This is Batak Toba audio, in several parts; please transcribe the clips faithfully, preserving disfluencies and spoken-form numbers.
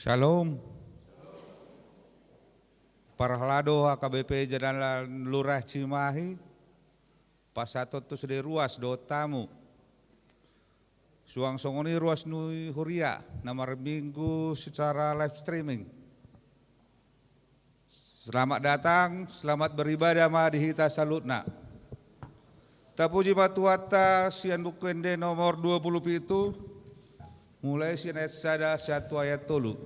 Shalom. Parhalado H K B P Janalan Lurah Cimahi, pasahat tu sude ruas dohot tamu. Suang songon i ruas ni huria na marminggu secara live streaming. Selamat datang, selamat beribadah ma di hita saluhutna. Tapuji ma Tuhanta sian Buku Ende nomor dua puluh pitu, mulai sian ayat sada sahat tu ayat tolu.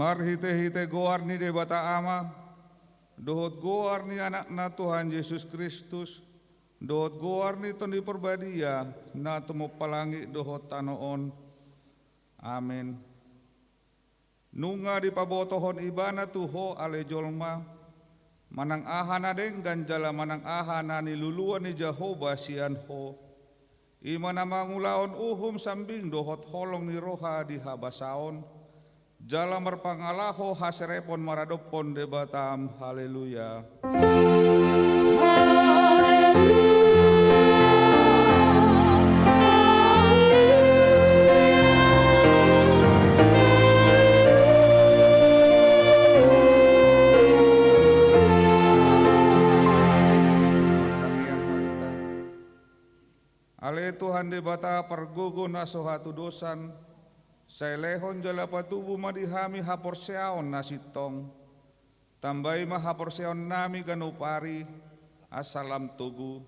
Marhitehite goar ni Debata Ama, dohot goar ni Anakna Tuhan Jesus Kristus, dohot goar ni Tondi Parbadia, na tumompa langit dohot tano on. Amen. Nunga dipabotohon Ibana tu ho ale jolma, manang aha na denggan jala manang aha na niluluan ni Jahowa sian ho. I ma na mangulahon uhum sambing dohot holong ni roha di habasaon, jala marpangalaho haserepon maradophon Debatam. Haleluya. Ale Tuhan Debata pargogo na so hatudosan, sai lehon jala patubu ma di hami haporseaon na sintong. Tambai ma haporseaonnami ganup ari, asa lam togu.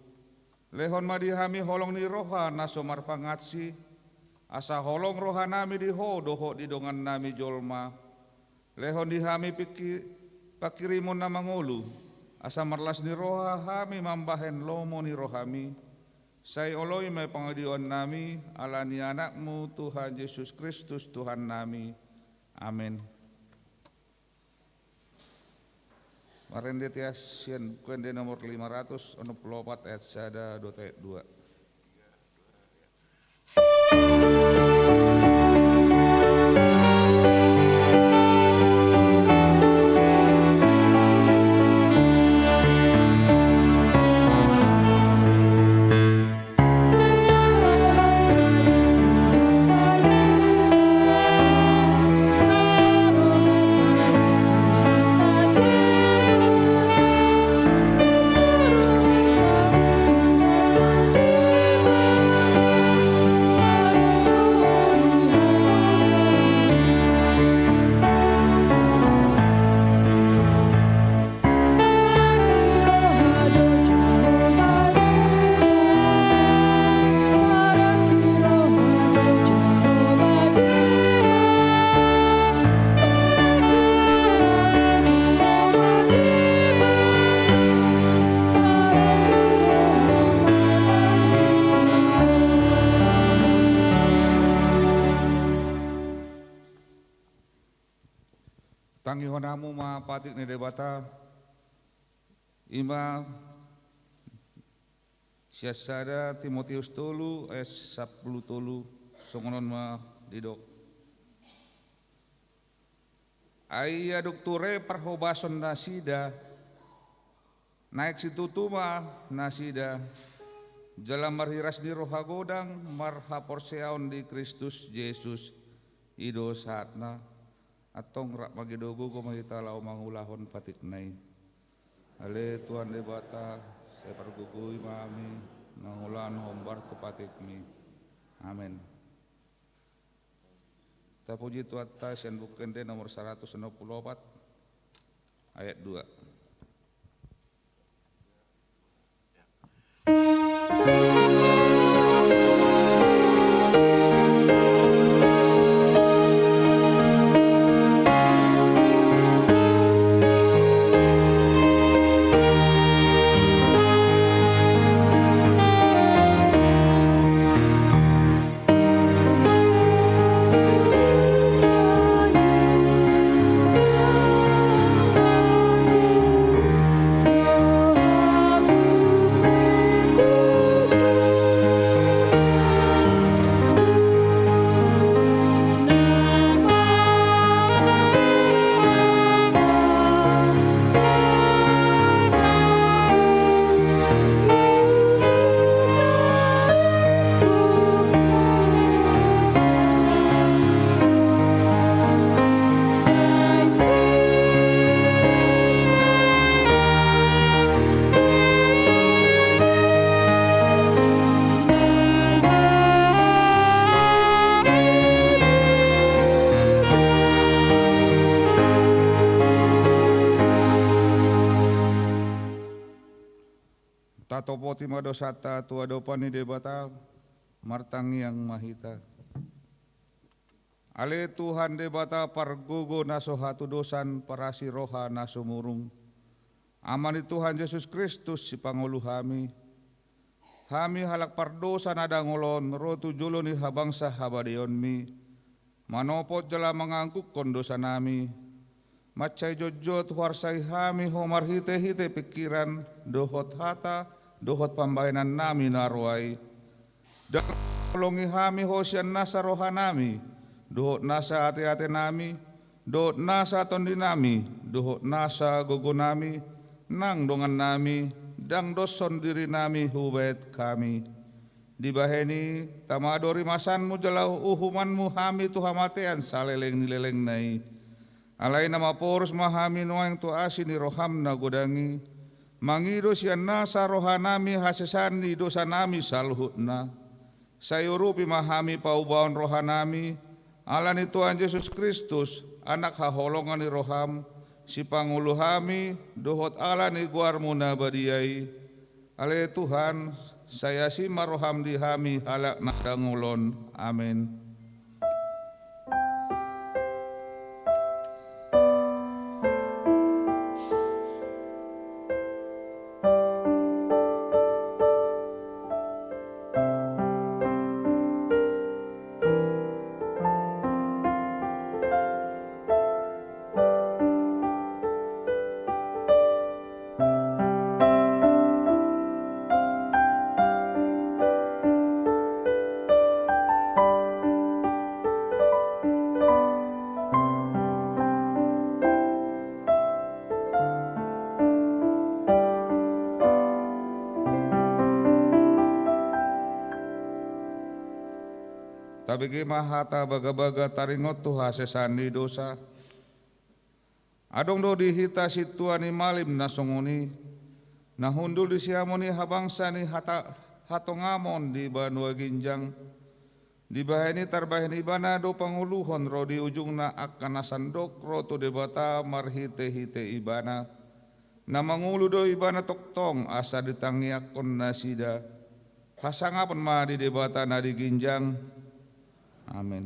Lehon ma di hami holong ni roha na so marpangansi, asa holong rohanami di ho dohot di dongannami jolma. Lehon di hami pingki-, pangkirimon na mangolu, Asa marlas ni roha hami mambahen lomo ni rohami, sai oloi ma pangidoannami ala ni Anakmu Tuhan Jesus Kristus Tuhannami. Amen. Marende tias sian Buku Ende nomor lima ratus onom pulu opat ayat sada dohot ayat dua. Tangihon hamu ma patik ni Debata, i ma sian sada Timoteus tolu ayat sampulu tolu, songon on ma didok. Ai ia dung ture parhobason nasida, naeng situtu ma nasida, jala marhiras ni roha godang marhaporseaon di Kristus Jesus, i do sahatna. Antong rap mangido gogo ma hita laho mangulahon patikna i. Ale Tuhan Debata, sai pargogoi ma hami mangulahon hombar tu patikmi. Amen. Tapuji Tuhanta sian Buku Ende nomor saratus onom pulu opat ayat dua. Tatopoti ma dosanta tu adopan ni Debata, martangiang ma hita. Ale Tuhan Debata pargogo na so hatudosan, parasi roha na sumurung, Ama ni Tuhan Jesus Kristus sipangolu hami, hami halak pardosa na dangol on ro tu jolo ni habangsa habadeonmi, manopot jala manganggungkon dosanami, mansai jotjot huarsai hami Ho marhitehite pingkiran dohot hata dohot pambahenannami na roa i. Ndang holongi hami Ho sian nasa rohanami dohot nasa ateatenami dohot nasa tondinami dohot nasa gogonami, nang dongannami, ndang doshon dirinami hubahen hami. Dibahen i, tama do rimasanmu jala uhumanmu hami tu hamatean saleleng ni lelengna i. Alai na maporus ma hami nuaeng tu asi ni roham na godang i, mangido sian nasa rohanami hasesaan ni dosanami saluhutna. Sai urupi ma hami paubahon rohanami, ala ni Tuhan Jesus Kristus, Anak haholongan ni roham, sipangolu hami, dohot ala ni goarmu na badia i. Ale Tuhan, sai asi ma roham di hami halak na dangol on. Amen. Tabege ma hata bagabaga taringot tu hasesaan ni dosa. Adong do di hita sintua ni malim na songon i, na hundul di siamun ni habangsa ni hata-, hatongamon di banua ginjang. Dibahen i tarbahen ibana do pangoluhon ro di ujungna angka na sandok ro tu Debata marhitehite ibana. Na mangolu do ibana tongtong asa ditangiangkon nasida. Hasangapon ma di Debata na di ginjang. Amen.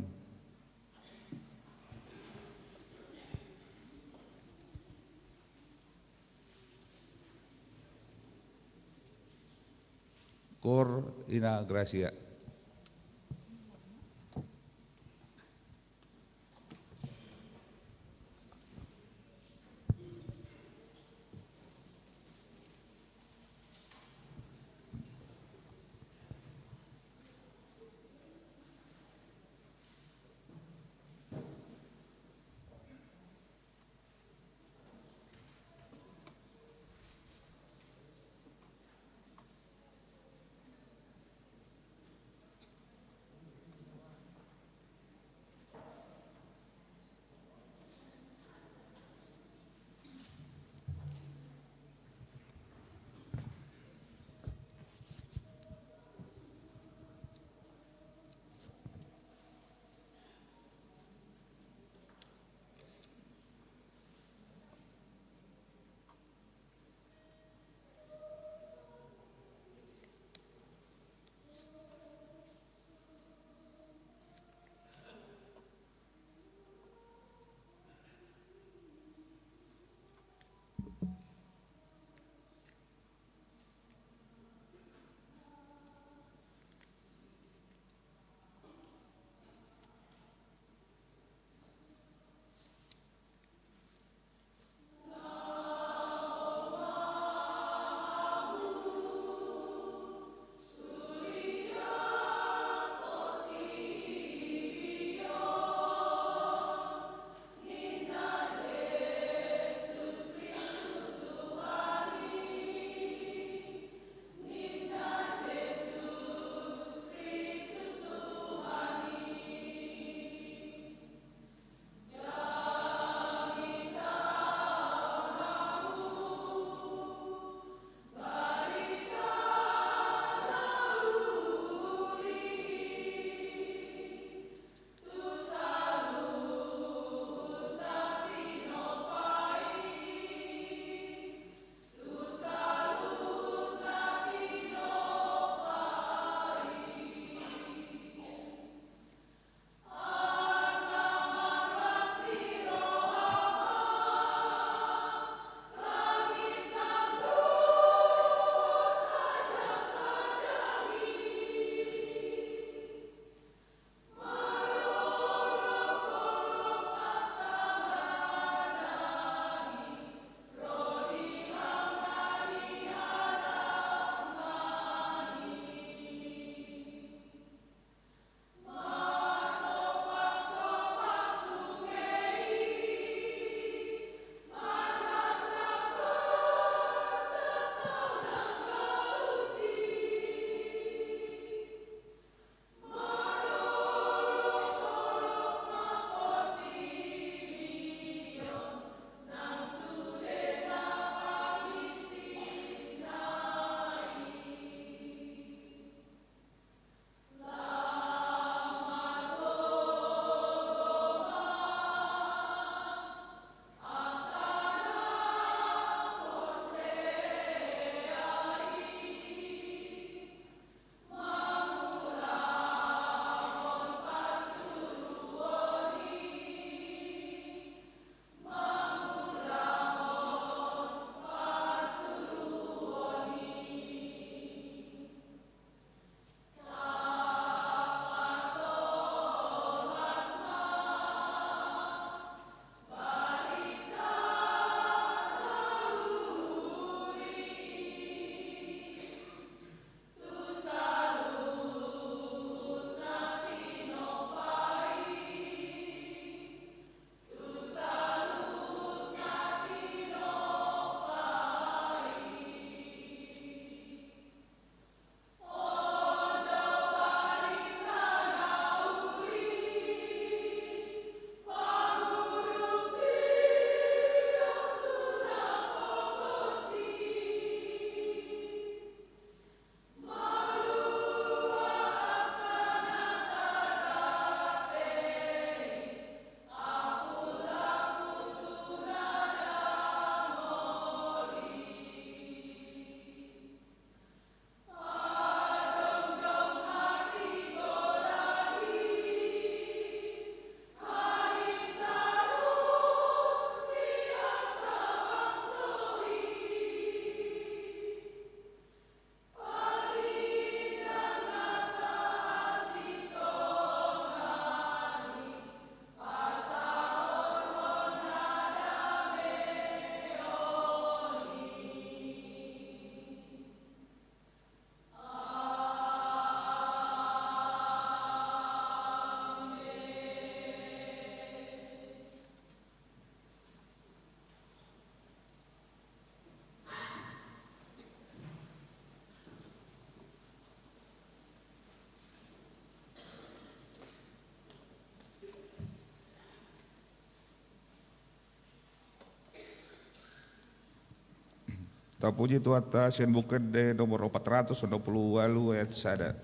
Cor ina gratia. Tapuji Tuhanta, sian Buku Ende nomor opat ratus onom pulu ualu ayat sada.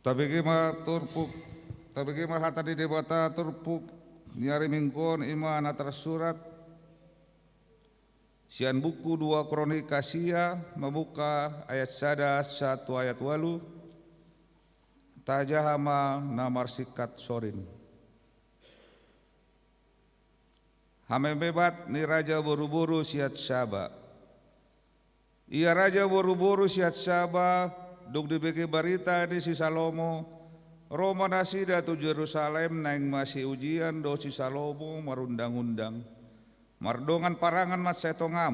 Tabege ma turpuk, tabege ma hata ni Debata turpuk ni ari Minggu on, i ma na tarsurat sian buku dua Kronika sia, mamungka ayat sada sahat tu ayat ualu. Tajaha ma na marsingkat sorin. Hamemebat ni raja boruboru sian Saba. Ia raja boruboru sian Saba, dung dibege barita ni si Salomo, ro ma nasida tu Jerusalem. Naeng masiujian do si Salomo marundangundang, mardongan parangan mansai tonga.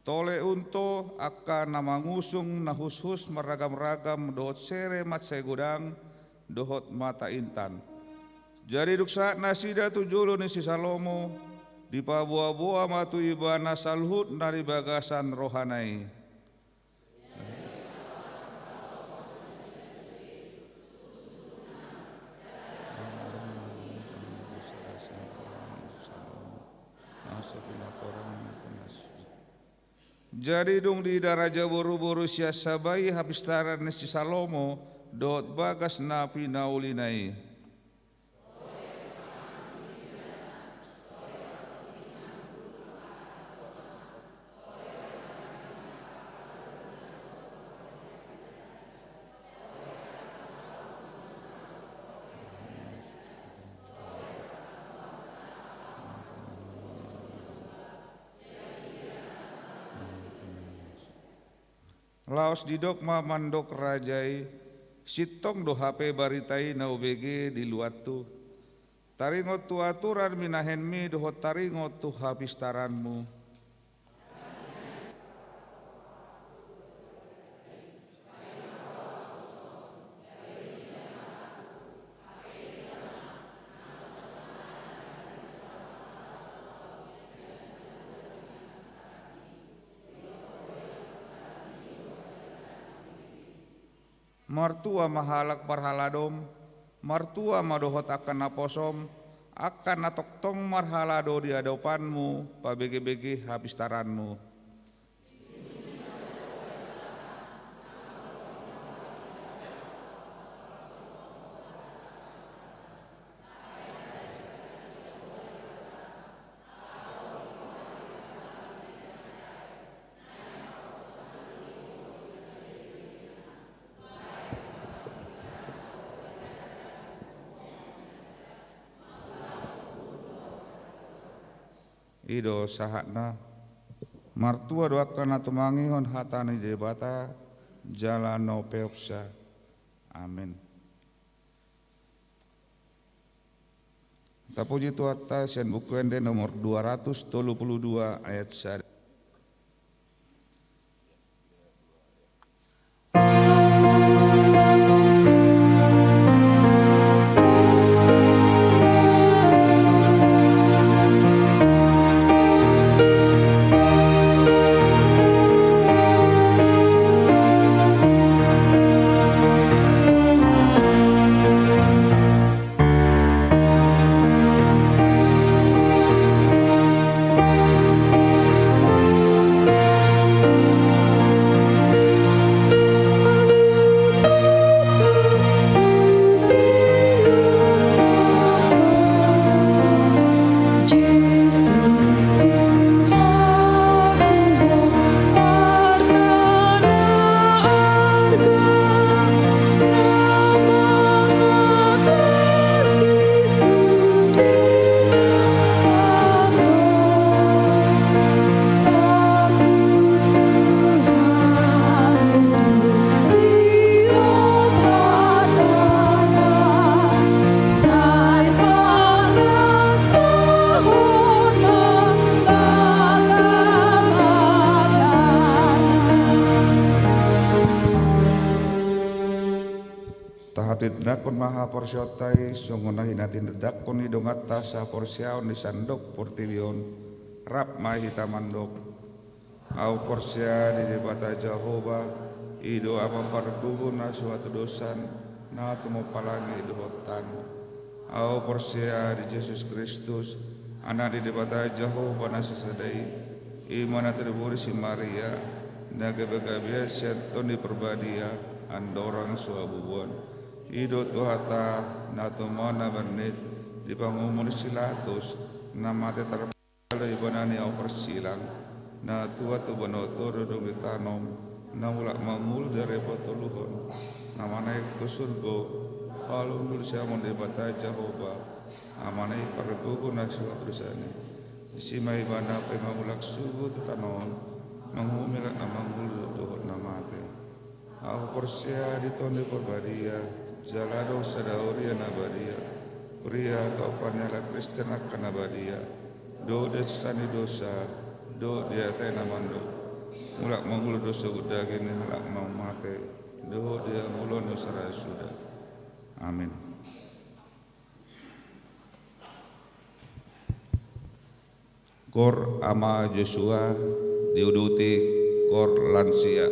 Tole unto, angka na mangusung na hushus marragamragam dohot sere mansai godang dohot mata intan. Jadi dung sahat nasida tu jolo ni si Salomo, dipaboaboa ma tu ibana saluhut na di bagasan rohana i. Jadi dung diida raja boruboru sian Saba i hapistaran ni si Salomo dohot bagas na pinaulina i. Laos didok ma mandok raja i, sintong do hape barita i na hubege di luathu. Taringot tu aturan binahenmi dohot taringot tu hapistaranmu. Martua ma halak parhaladom, martua ma dohot angka naposom, angka na tongtong marhalado di adopanmu pabegebege hapistaranmu. I do sahatna. Martua do angka na tumangihon hata ni Debata jala na umpeopsa. Amen. Tapuji Tuhanta sian Buku Ende nomor dua ratus tolu pulu dua ayat sada. Nangkon ma haporseaonta i songon na hinatindangkon ni donganta saporseaon di sandok portibi on, rap ma hita mandok: Ahu porsea di Debata Jahowa, i do Ama pargogo na so hatudosan, na tumompa langit dohot tano. Ahu porsea di Jesus Kristus, Anak ni Debata Jahowa na sasada i, i ma na tinaboru ni si Maria, na gabe-gabean sian Tondi Parbadia, andorang so habubuhan. I do Tuhanta, na tumompa na marnit, di panguhuman ni si Pilatus, na mate, tarpalua ibana, niaopar silang, na tua tu banua toru, dung ditanom, na mulak mangolu di ari patoluhon, na manaek tu surgo, laho hundul sian siamun Debata Jahowa, Amana i pargogo na so hatudosan i. Disi ma ibana paima mulak sogot tu tano on, manguhumi halak na mangolu dohot na mate. Ahu porsea di Tondi Parbadia, jala adong sada huria na badia, huria hatompa ni halak Kristen angka na badia, dohot di hasesaan ni dosa, dohot di hata i na mandok: Mulak mangolu do sogot daging ni halak na mate, dohot di hangoluan ni husara suda. Amin. Koor Ama Josua, diuduti koor lansia.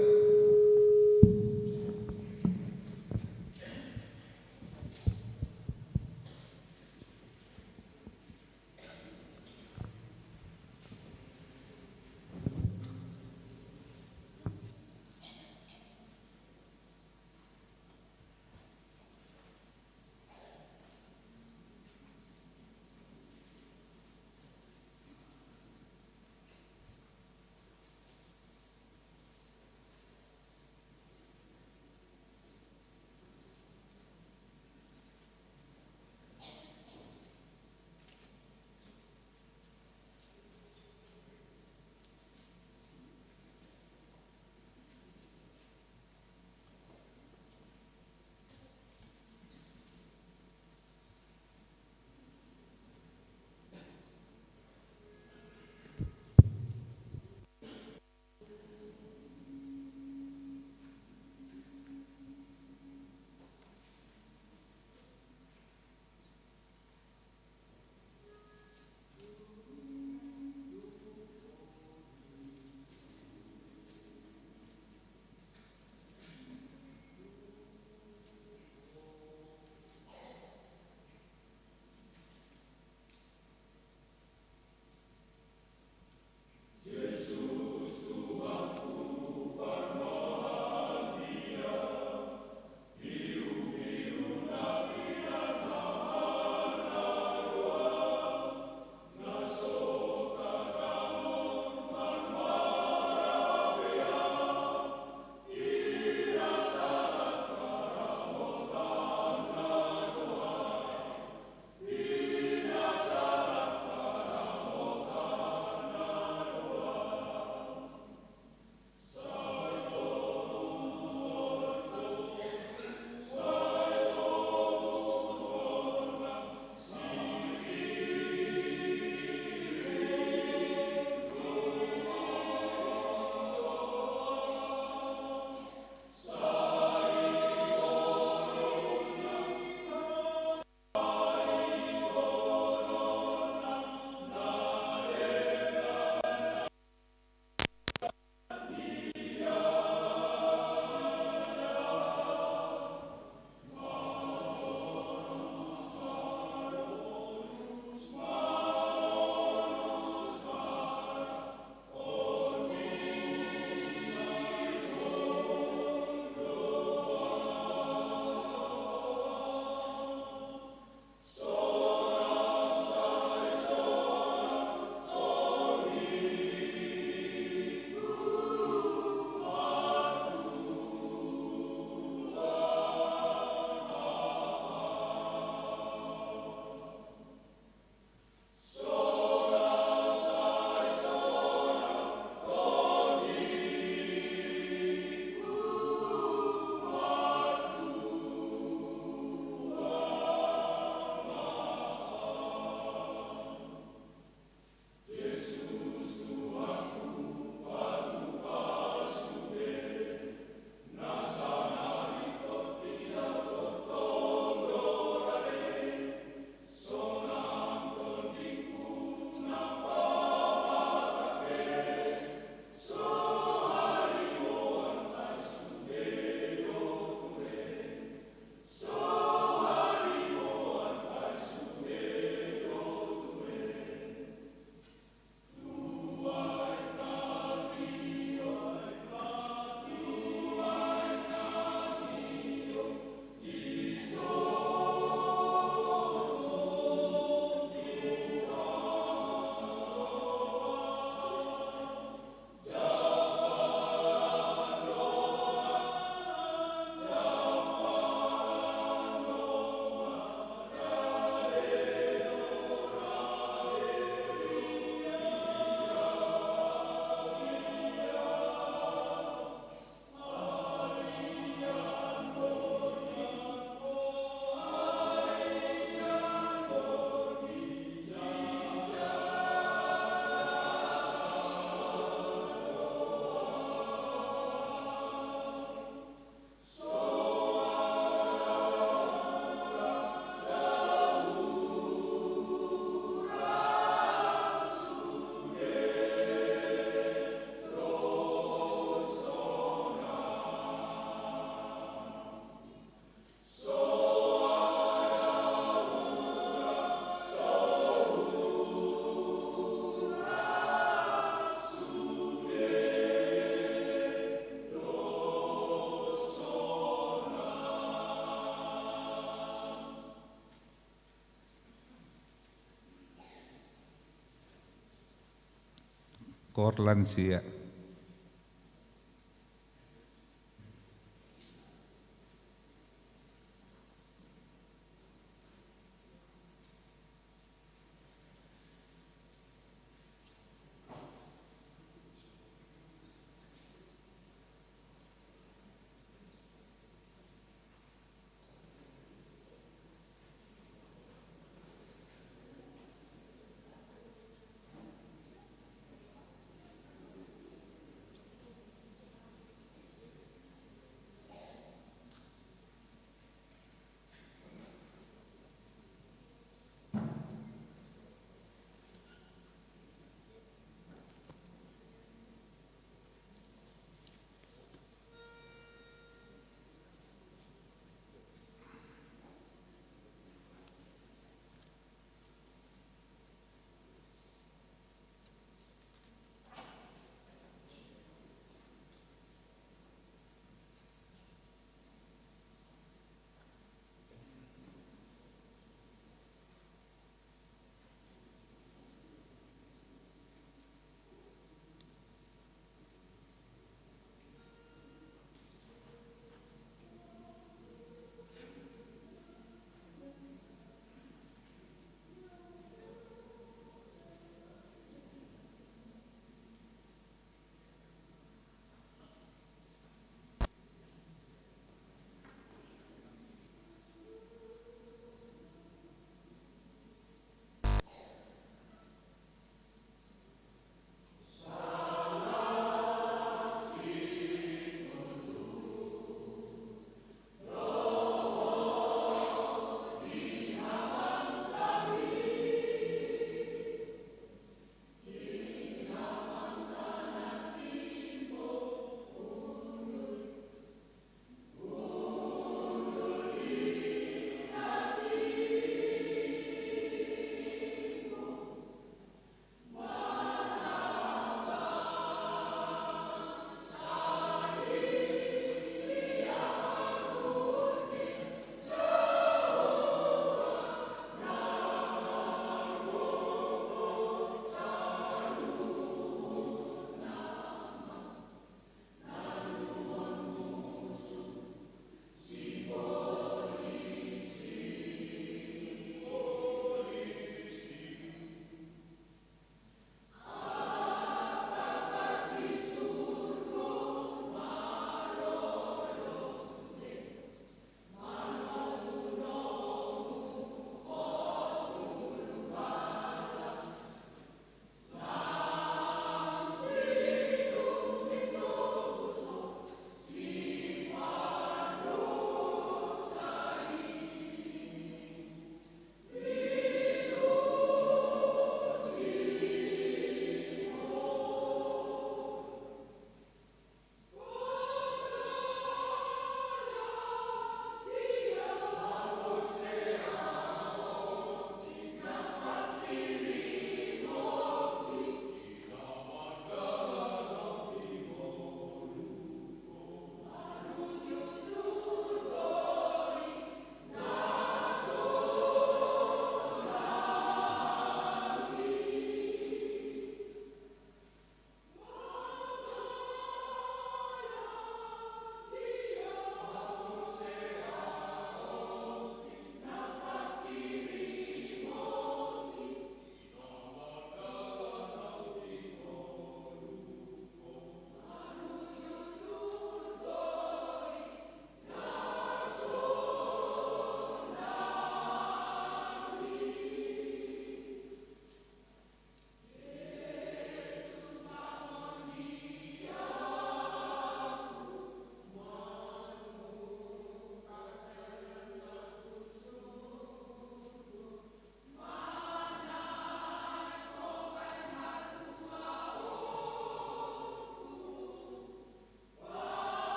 Koor lansia.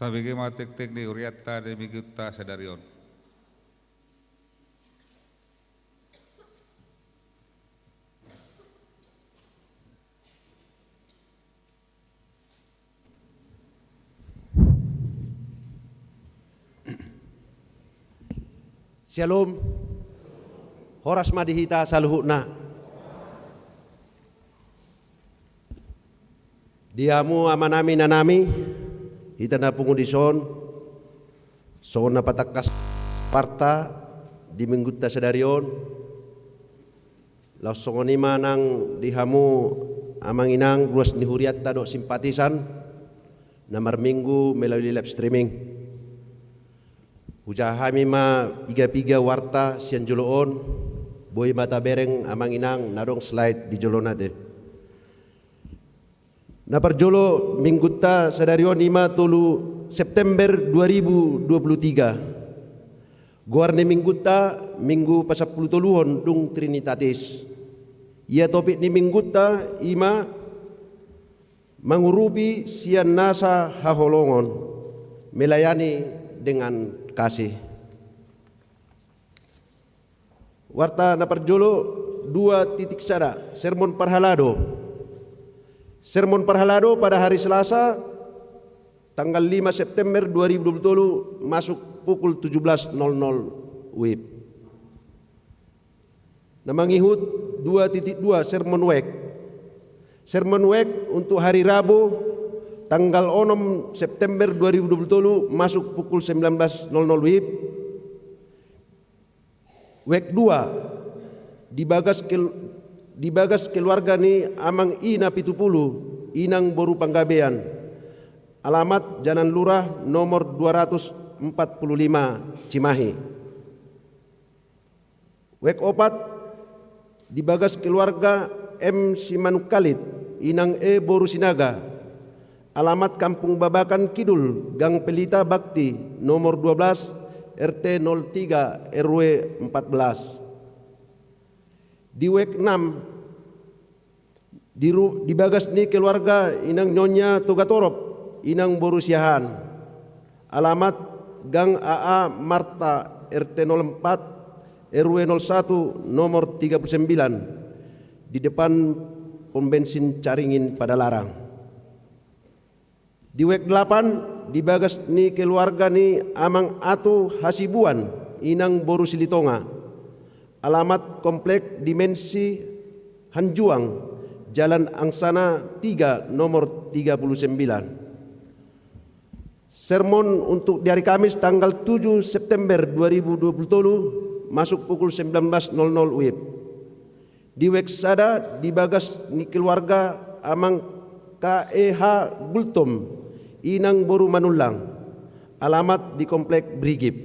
Tabege ma tingting ni hurianta di minggunta sadari on. Syalom. Horas ma di hita saluhutna. Di hamu amanami, inanami, hita na pungu dison, songon na patangkas parta di minggunta sadari on, laos songon i ma nang di hamu amang inang, ruas ni hurianta dohot simpatisan na marminggu melalui live streaming. Hujaha hami ma piga-piga warta sian jolo on, boi ma tabereng amang inang na adong slide di jolona te. Na parjolo, minggunta sadari on i ma tolu September dua ribu dua puluh tiga. Goar ni minggunta, minggu pasampulutoluhon dung Trinitatis. Ia topik ni minggunta i ma mangurupi sian nasa haholongon, melayani dengan kasih. Warta na parjolo, dua titik sada, sermon parhalado. Sermon parhalado pada hari Selasa, tanggal lima September dua ribu dua puluh tolu, masuk pukul tujuh belas nol nol WIB. Na mangihut, dua titik dua, sermon wijk. Sermon wijk untuk hari Rabu, tanggal onom September dua ribu dua puluh tolu, masuk pukul sembilan belas nol nol WIB. Wijk dua, di bagas kel-, di bagas keluarga ni Amang I Napitupulu, Inang boru Panggabean. Alamat Jalan Lurah nomor dua ratus empat puluh lima, Cimahi. Wijk opat, di bagas keluarga M Simanungkalit, Inang E boru Sinaga. Alamat Kampung Babakan Kidul, Gang Pelita Bakti, nomor dua belas, R T nol tiga, R W empat belas. Di wijk enam, di ru-, di bagas ni keluarga Inang Nyonya Togatorop, Inang boru Siahaan. Alamat Gang A A Marta, R T nol empat, R W nol satu, nomor tiga puluh sembilan, di depan pom bensin Caringin Padalarang. Di wijk delapan, di bagas ni keluarga ni Amang Atu Hasibuan, Inang boru Silitonga. Alamat Komplek Dimensi Hanjuang, Jalan Angsana tiga, nomor tiga puluh sembilan. Sermon untuk di hari Kamis, tanggal tujuh September dua ribu dua puluh tolu, masuk pukul sembilan belas nol nol WIB. Di wijk sada, di bagas ni keluarga Amang K E H Gultom, Inang boru Manullang. Alamat di Komplek Brigip.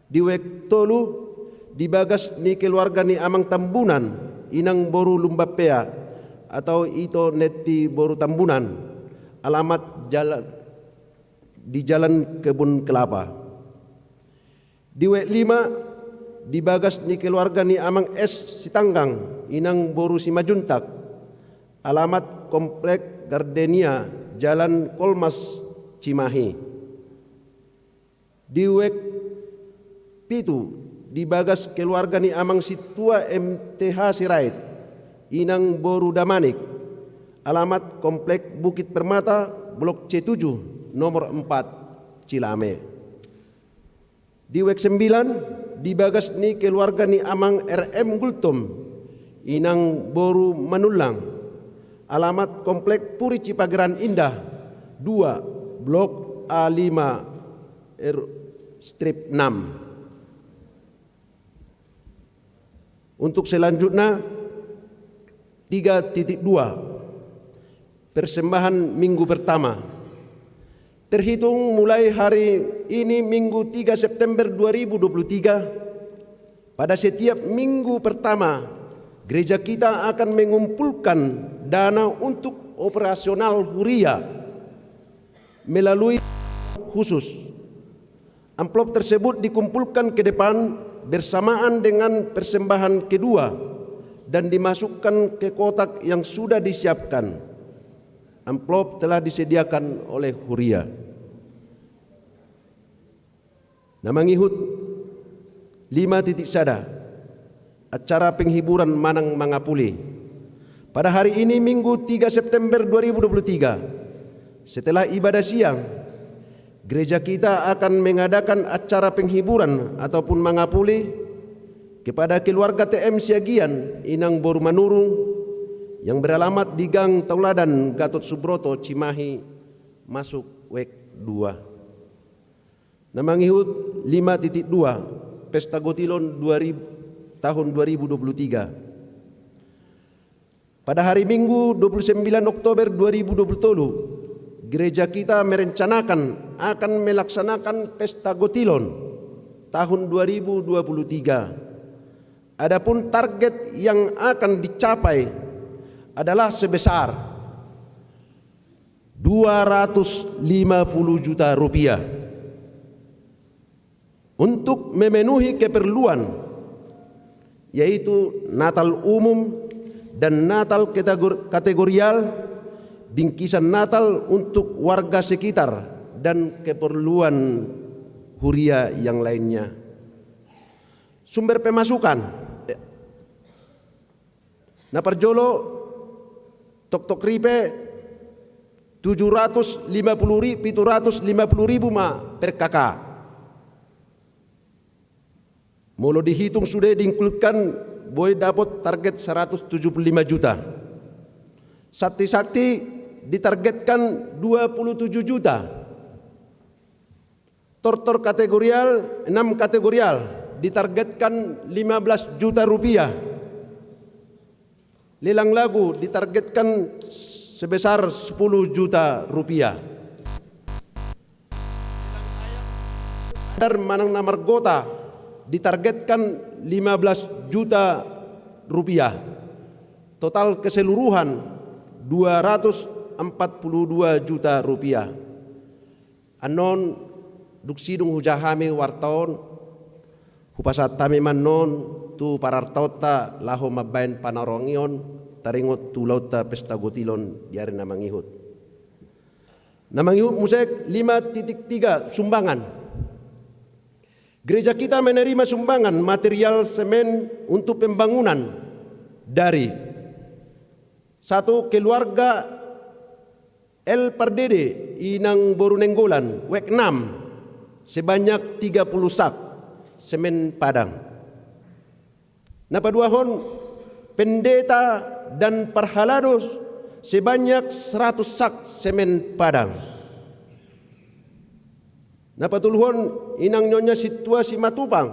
Di wijk tolu, di bagas ni keluarga ni Amang Tambunan, Inang boru Lumbampea, atau Ito Netti boru Tambunan. Alamat jalan, di Jalan Kebun Kelapa. Di wijk lima, di bagas ni keluarga ni Amang S Sitanggang, Inang boru Simajuntak. Alamat Komplek Gardenia, Jalan Kolmas, Cimahi. Di wijk pitu, di bagas keluarga ni Amang Sintua M T H Sirait, Inang boru Damanik. Alamat Komplek Bukit Permata, Blok C tujuh, nomor empat, Cilame. Di wijk sembilan, di bagas ni keluarga ni Amang R M Gultom, Inang boru Manullang. Alamat Komplek Puri Cipageran Indah, dua, Blok A lima, R strip enam. Untuk selanjutnya, tiga titik dua, persembahan minggu pertama. Terhitung mulai hari ini, Minggu tiga September dua ribu dua puluh tiga, pada setiap minggu pertama, gereja kita akan mengumpulkan dana untuk operasional huria melalui khusus. Amplop tersebut dikumpulkan ke depan bersamaan dengan persembahan kedua dan dimasukkan ke kotak yang sudah disiapkan. Amplop telah disediakan oleh huria. Na mangihut lima titik sada, acara penghiburan manang mangapuli. Pada hari ini, Minggu tiga September dua ribu dua puluh tiga, setelah ibadah siang, gereja kita akan mengadakan acara penghiburan ataupun mangapuli kepada keluarga T M Siagian, Inang Boru Manurung, yang beralamat di Gang Tauladan Gatot Subroto, Cimahi, Masuk, Wek dua. Na mangihut lima titik dua, Pesta Gotilon dua ribu, tahun dua ribu dua puluh tiga. Pada hari Minggu, dua puluh sembilan Oktober dua ribu dua puluh tolu, gereja kita merencanakan akan melaksanakan Pesta Gotilon tahun dua ribu dua puluh tiga. Adapun target yang akan dicapai adalah sebesar dua ratus lima puluh juta rupiah untuk memenuhi keperluan, yaitu Natal umum dan Natal kategor-, kategorial, bingkisan Natal untuk warga sekitar, dan keperluan huria yang lainnya. Sumber pemasukan. Na parjolo, toktok ripe, tujuh ratus lima puluh ri-, pitu ratus lima puluh ribu ma per K K. Molo dihitung sude, diinkludkan, boi dapot target seratus tujuh puluh lima juta. Santi-santi ditargetkan dua puluh tujuh juta. Tortor kategorial, enam kategorial, ditargetkan lima belas juta rupiah. Lelang lagu ditargetkan sebesar sepuluh juta rupiah. Dar manang na margota ditargetkan lima belas juta rupiah. Total keseluruhan dua ratus empat puluh dua juta rupiah. Annon, dung sidung hujaha hami warta on, hupasahat hami ma annon tu parartaonta laho mambahen panarongion taringot tu ulaonta Pesta Gotilon di ari na mangihut. Na mangihut muse, lima titik tiga, sumbangan. Gereja kita menerima sumbangan material semen untuk pembangunan dari satu, keluarga L Pardede, Inang Boru Nainggolan, Wek enam, sebanyak tiga puluh sak semen Padang. Na paduahon, pendeta dan parhalado sebanyak seratus sak semen Padang. Na patoluhon, Inang Nyonya Sintua Simatupang,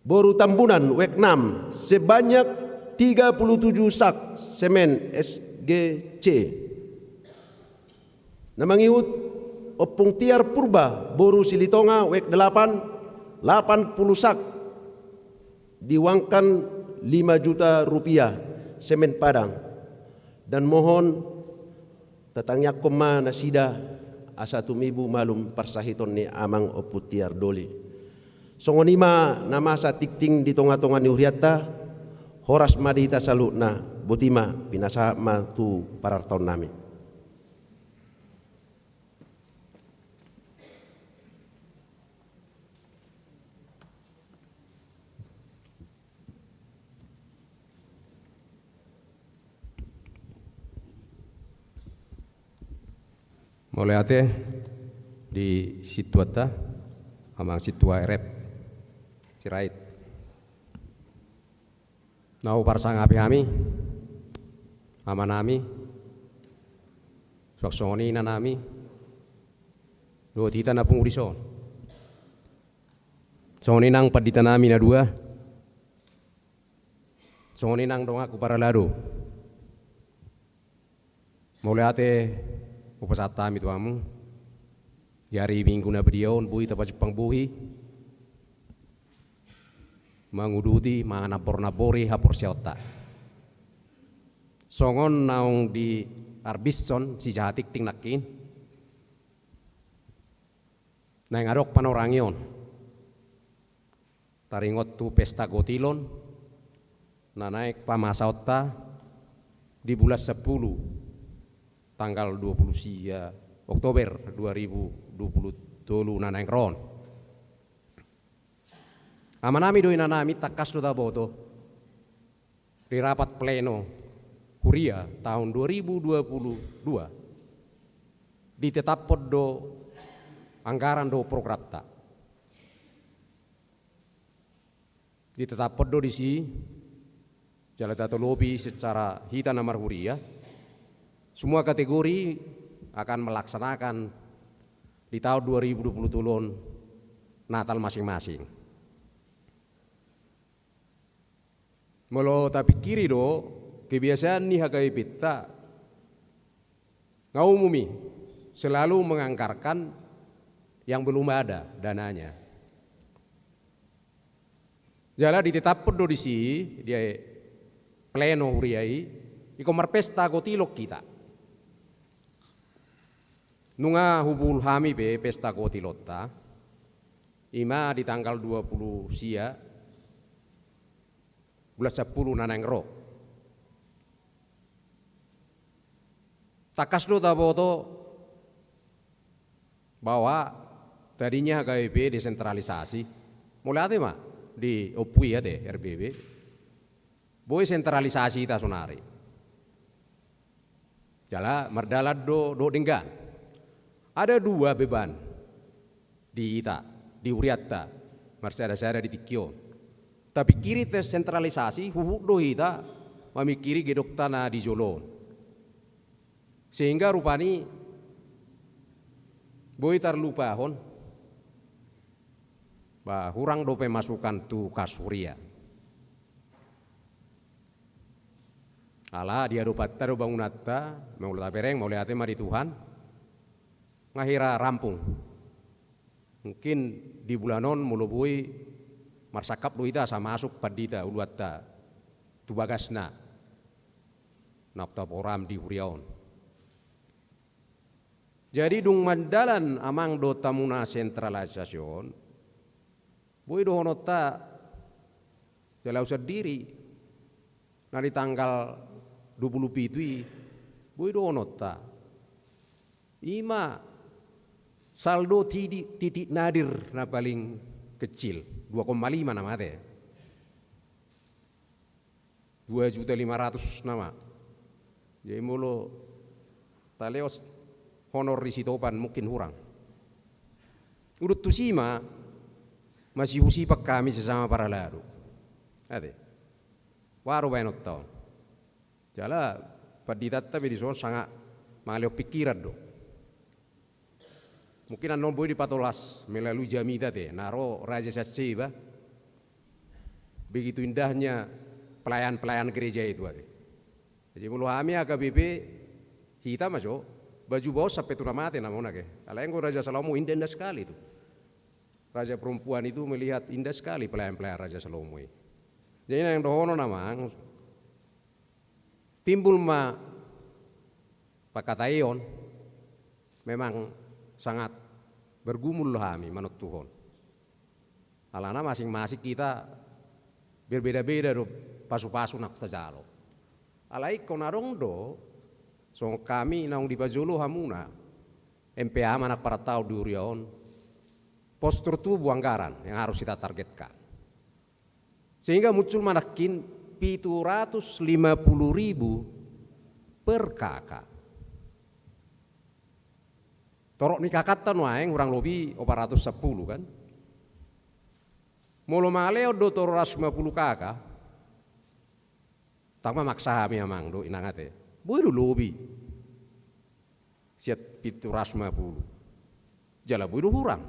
Boru Tambunan, Wek enam, sebanyak tiga puluh tujuh sak semen S G C. Na mangihut, Ompung Tiar Purba, Boru Silitonga, Wek delapan, lapan puluh sak, diuangkan lima juta rupiah semen Padang. Dan mohon, tatangiangkon ma nasida asa tumibu malum parsahiton ni Amang Ompung Tiar Doli. Songon i ma na masa tingting di tonga-tonga ni hurianta. Horas ma di hita saluhutna. Boti ma, pinasahat ma tu parartaonnami. Mauliate di sintuanta, Amang Sintua R F Sirait. Na huparsangapi hami, amanami, suang songon i inanami, dohot hita na pungu dison. Songon i nang panditanami na dua, songon i nang donganku parhalado. Mauliate hupasahat hami tu hamu di ari Minggu na badia on, boi tapajumpang bohi manguduti, manambor-nambori haporseaonta. Songon naung diarbishon sijaha tingting nangkin, naeng adong panorangion taringot tu Pesta Gotilon na naeng pamasaonta di bulan sampulu, tanggal dua puluh sia Oktober dua ribu dua puluh tolu na naeng ro on. Amanami dohot inanami, tangkas do taboto, di rapat pleno huria tahun dua ribu dua puluh dua, ditetaphon do anggaran dohot programta. Ditetaphon do disi, jala tatolopi secara hita na marhuria, semua kategori akan melaksanakan di tahun dua ribu dua puluh tolu on Natal masing-masing. Molo tapingkiri do kebiasaan ni H K B P-ta, nga umum i selalu menganggarkan yang belum ada dananya. Jala ditetaphon do disi, di pleno huria i, ingkon marpesta kotilon hita. Nunga hupul hami pe pesta kotilonta, ima di tanggal dua puluh sia bulan sampulu na naeng ro. Tangkas do taboto bahwa tadinya H K B P desentralisasi, mauliate ma di Ompu i ate, R B B, boi sentralisasi hita sonari. Jala mardalan do dohot denggan. Ada dua beban di hita, di hurianta, marsada-sada di tingki on. Tapingkiri desentralisasi, huhut do hita mamingkiri gedongta na di jolo on. Sehingga rupani boi tarlupahon, bah, hurang do pemasukan tu kas huria. Ala di adopanta do bangunanta, molo tabereng, mauliate ma di Tuhan, nga hira rampung. Mungkin di bulan on molo boi marsangkap do hita asa masuk pandita uluanta tu bagasna, na taporam di huria on. Jadi dung mandalan amang dohot hamuna sentralisasi on, boi dohononta jala au sandiri na di tanggal dua puluh pitu i, boi dohononta. Ima saldo titik, titik nadir na paling kecil, dua koma lima nama ate. Dua juta lima ratus nama. Jadi molo talehon honor di sitopan mungkin hurang. Udut tusi ma masihusipan hami sesama parhalado. Ate. Boha do baenonta on. Jala panditanta pe dison sanga mangalehon pingkiran do. Mungkin annon boi dipatolas melalui jamita ate, na ro raja sian Sheba. Begitu indahnya pelayan-pelayan gereja itu ate. Jadi molo hami H K B P, hita ma jo, baju baos sampe tu na mate nama on ate. Alai anggo Raja Salomo indah-indah sekali itu. Raja perempuan itu melihat indah sekali pelayan-pelayan Raja Salomo i. Jadi naeng dohonon amang, timbul ma pangkataion, memang sangat bergumul do hami manontuhon. Alana masing-masing hita berbeda-beda do pasu-pasu na tajalo. Alai ingkon adong do songon hami naung dipajolo hamuna, M P A ma na parantaon di huria on, postur tubuh anggaran yang harus kita targetkan. Sehingga muncul ma nangkin pitu ratus lima puluh ribu per K K. Torop ni K K-ta nuaeng hurang lobi opat ratus sampulu kan. Molo mangalehon do tolu ratus lima puluh K K, tang ma maksa hami amang dohot inang ate. Boi do lobi sian pitu ratus lima puluh. Jala boi do hurang.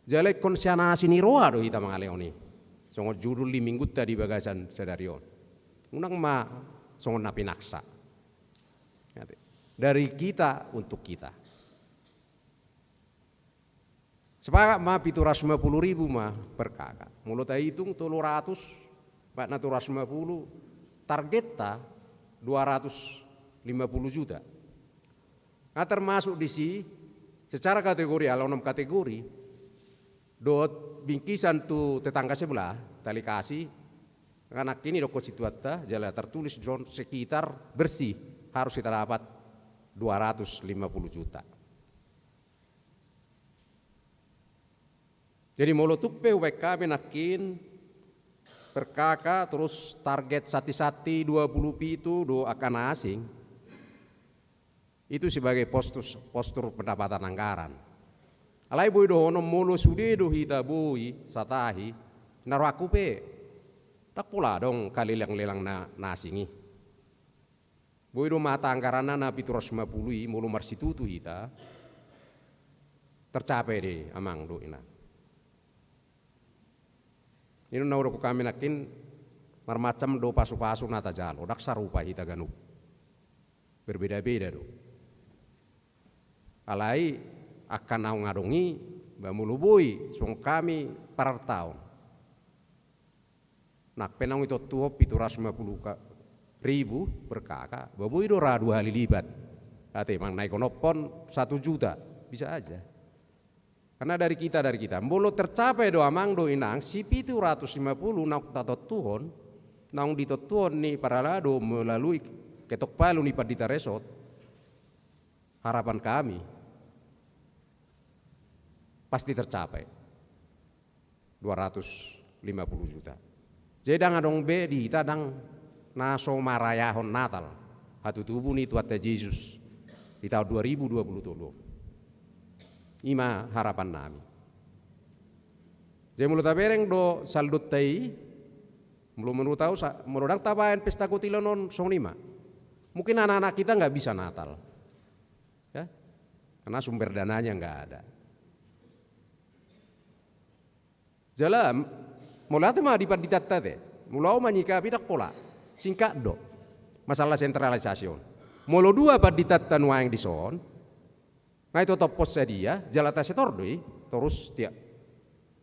Jala ingkon sian asi ni roha do hita mangalehon i. Songon judul di minggunta di bagasan sadari on. Unang ma songon na pinaksa. Dari kita untuk kita. Sepakat ma pitu ratus lima puluh ribu ma per K K. Molo taitung tolu ratus, makna tolu ratus lima puluh, targetta dua ratus lima puluh juta. Nga termasuk disi secara kategorial, onom kategori, dohot bingkisan tu tetangga sebelah, tali kasih, nga nangkin didok situata, jala tertulis dison sekitar bersih, harus kita dapat dua ratus lima puluh juta. Jadi molo tung pe hubaen hami nangkin per K K, terus target santi-santi dua puluh pitu do angka na asing, itu sebagai postus-, postur pendapatan anggaran. Alai boi dohonon molo sude do hita boi satahi, na rohangku pe ndang pola adong kalelang-lelang na, na asing i. Boi do mata anggaranna na pitu ratus lima puluh i, molo marsitutu hita, tercapai do i, amang dohot inang. I do na hudok hami nangkin, marmacam do pasu-pasu na tajalo, ndang sarupa hita ganup. Berbeda-beda do. Alai angka naung adong i, ba molo boi songon hami parartaon, nang pe naung ditontuhon pitu ratus lima puluh ka-, ribu per K K, ba boi do ra dua hali lipat. Ate, manang na ingkon ompon satu juta, bisa aja. Karena dari kita, dari kita. Molo tercapai do, amang dohot inang, si pitu ratus lima puluh naung tatontuhon, naung ditontuhon ni parhalado melalui ketok palu ni Pandita Resort, harapan kami pasti tercapai dua ratus lima puluh juta. Jadi ndang adong be di hita ndang na so marayahon Natal, hatutubu ni Tuhanta Jesus di taon dua ribu dua puluh tolu. I ma harapan nami. Jadi molo tabereng do saldonta i, molo menurut au sa-, molo ndang tabaen pesta gotilon on, songon i ma. Mungkin anak-anak kita nggak bisa Natal. Ya? Karena sumber dananya nggak ada. Jala, molo ate ma di panditanta te, molo au manyikapi, ndang pola. Singkat do masalah sentralisasi on. Molo dua panditanta nuaeng dison, nga i totop pos sadia, jala tasetor do i, torus tiap,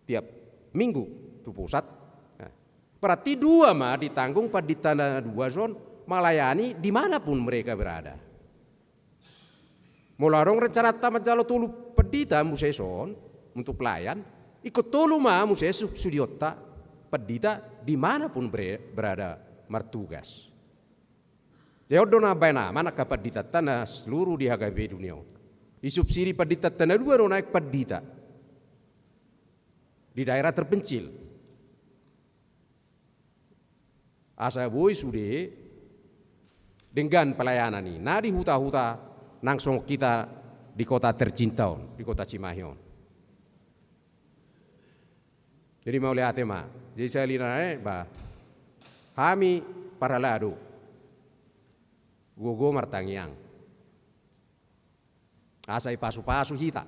tiap minggu tu pusat. Nah, berarti dua ma ditanggung pandita na dua son, melayani di mana pun mereka berada. Molo adong rencananta manjalo tolu pandita muse son untuk pelayan, ingkon tolu ma muse subsidionta pandita di mana pun bere-, berada martugas. Jadi on do na baen aman angka panditanta na seluruh di H K B P dunia on. Disubsidi panditanta na dua do naeng pandita di daerah terpencil. Asa boi sude denggan pelayanan i, na di huta-huta nang songon hita di kota tercinta on, di kota Cimahi on. Jadi mauliate ma. Jadi sahali nai, bah, hami parhalado gogo martangiang asa dipasu-pasu hita.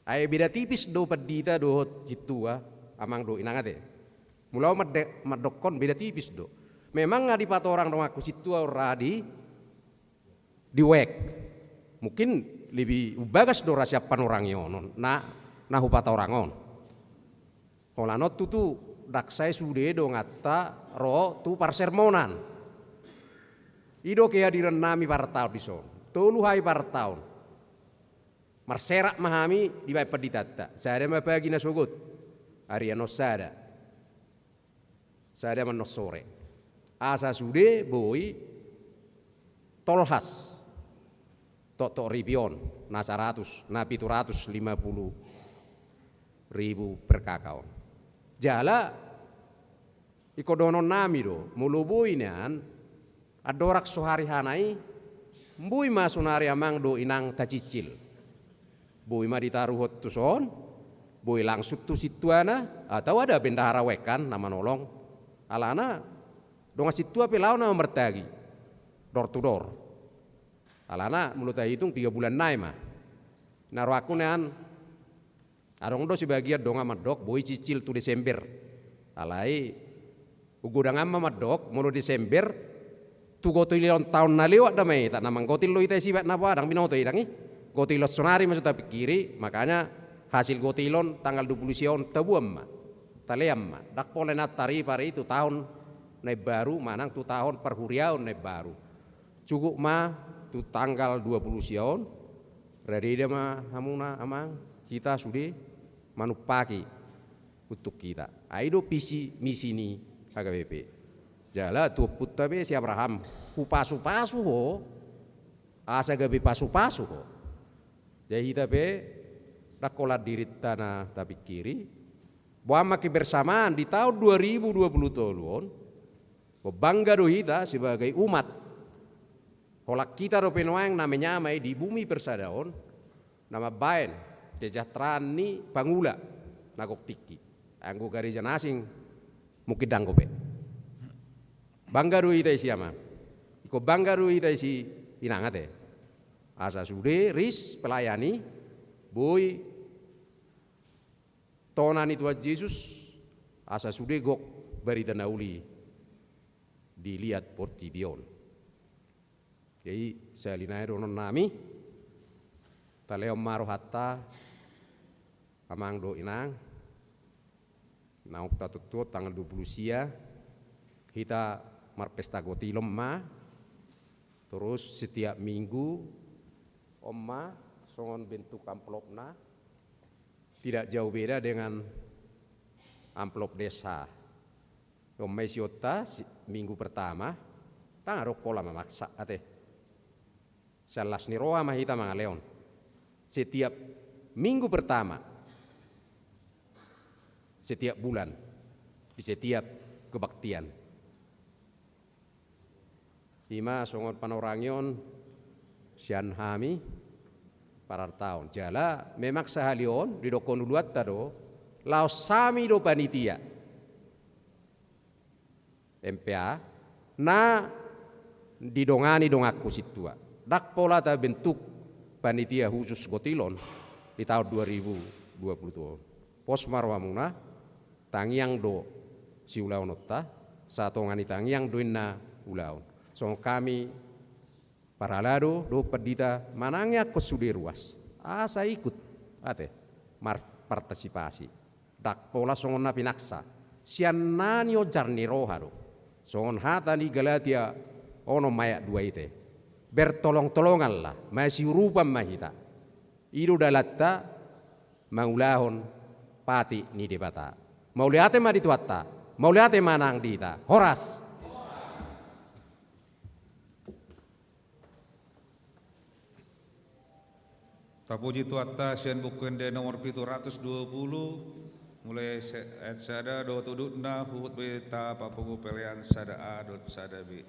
Ai beda tipis do pandita dohot sintua, amang dohot inang ate. Molo au mande-, mandokkon beda tipis do. Memang nga dipatorang donganku sintua on ra di, di wijk. Mungkin lebih umbagas do ra sian panorangion on na, na hupatorang on. Holan on tutu ndang sae sude donganta ro tu parsermonan. I do kehadiran nami partaon dison. Tolu hali partaon. Marserak ma hami dibaen panditanta. Sada ma pagi na sogot. Ari annon sada. Sada ma annon sore. Asa sude boi tolhas toktok ripi on, na saratus, na pitu ratus lima puluh ribu per K K on. Jala ingkon dohonon nami do, molo boi nian, andorang so hari H-na i, boi ma sonari amang dohot inang tacicil. Boi ma ditaruhon tuson, boi langsung tu sintuana, atau ada bendahara wijk kan na manolong. Alana dongan sintua pe laho nama martagi door to door. Alana molo tahitung tiga bulan nai ma. Na rohangku nian, adong do sebagian dongan mandok boi cicil tu Desember. Alai ugodangan ma mandok molo Desember, tu gotilon taon na lewat da ma i, tak na manggotil do hita i, sibat na boha, ndang binoto i dang i. Gotilon sonari ma so tapingkiri, makanya hasil gotilon tanggal dua puluh sia on taboan ma, talean ma. Ndang pola na taripar i tu taon na imbaru manang tu taon parhuriaon na imbaru. Cukup ma tu tanggal dua puluh sia on, rade da ma hamuna amang, hita sude manumpaki untuk hita. Ai do visi misi ni H K B P. Jala tu ompunta be si Abraham, hupasu-pasu ho, asa gabe pasu-pasu ho. Jadi hita pe Ndang holan dirinta na tapingkiri. Boan ma kebersamaan di taon dua ribu dua puluh tolu on. Bangga do hita sebagai umat. Holan hita dope nuaeng na menyamai di bumi persada on, na mambaen kesejahteraan ni pangula na gok tingki. Anggo gareja na asing mungkin ndang dope. Bangga do hita isi ama. Ingkon bangga do hita isi inang ate. Asa sude ris pelayan i boi tona ni Tuhan Jesus, asa sude gok barita na uli diliat portibi on. Jadi sahali nai dohonon nami, talehon ma rohanta, amang dohot inang, naung tatontu on tanggal dua puluh sia, hita marpesta gotilon ma, terus setiap minggu, on ma, songon bentuk amplopna, tidak jauh beda dengan amplop desa. On ma isionta si-, minggu pertama, ndang adong pola mamaksa ate. Sian las ni roha ma hita mangalehon. Setiap minggu pertama, setiap bulan, di setiap kebaktian. Ima songon panorangion sian hami parartaon. Jala memang sahali on didokkon uluanta do, laos hami do panitia M P A na didongani donganku sintua. Ndang pola tabentuk panitia khusus gotilon di taon dua ribu dua puluh dua on. Pos ma rohamuna, tangiang do siulaononta, satonga ni tangiang do inna ulaon. Songon hami parhalado dohot pandita manangiangkon sude ruas asa ikut ate marpartisipasi. Ndang pola songon na pinaksa, sian na nionjar ni roha do. Songon hata ni Galatia onom ayat dua i te, bertolong-tolonganlah, masiurupan ma hita. I do dalanta mangulahon patik ni Debata. Mauliate ma di Tuhanta, mauliate ma nang di hita. Horas. Tapuji Tuhanta sian Buku Ende nomor pitu ratus dua puluh, mulai se-, ayat sada dohot udutna, huhut be tapapungu pelean sada A dohot sada B.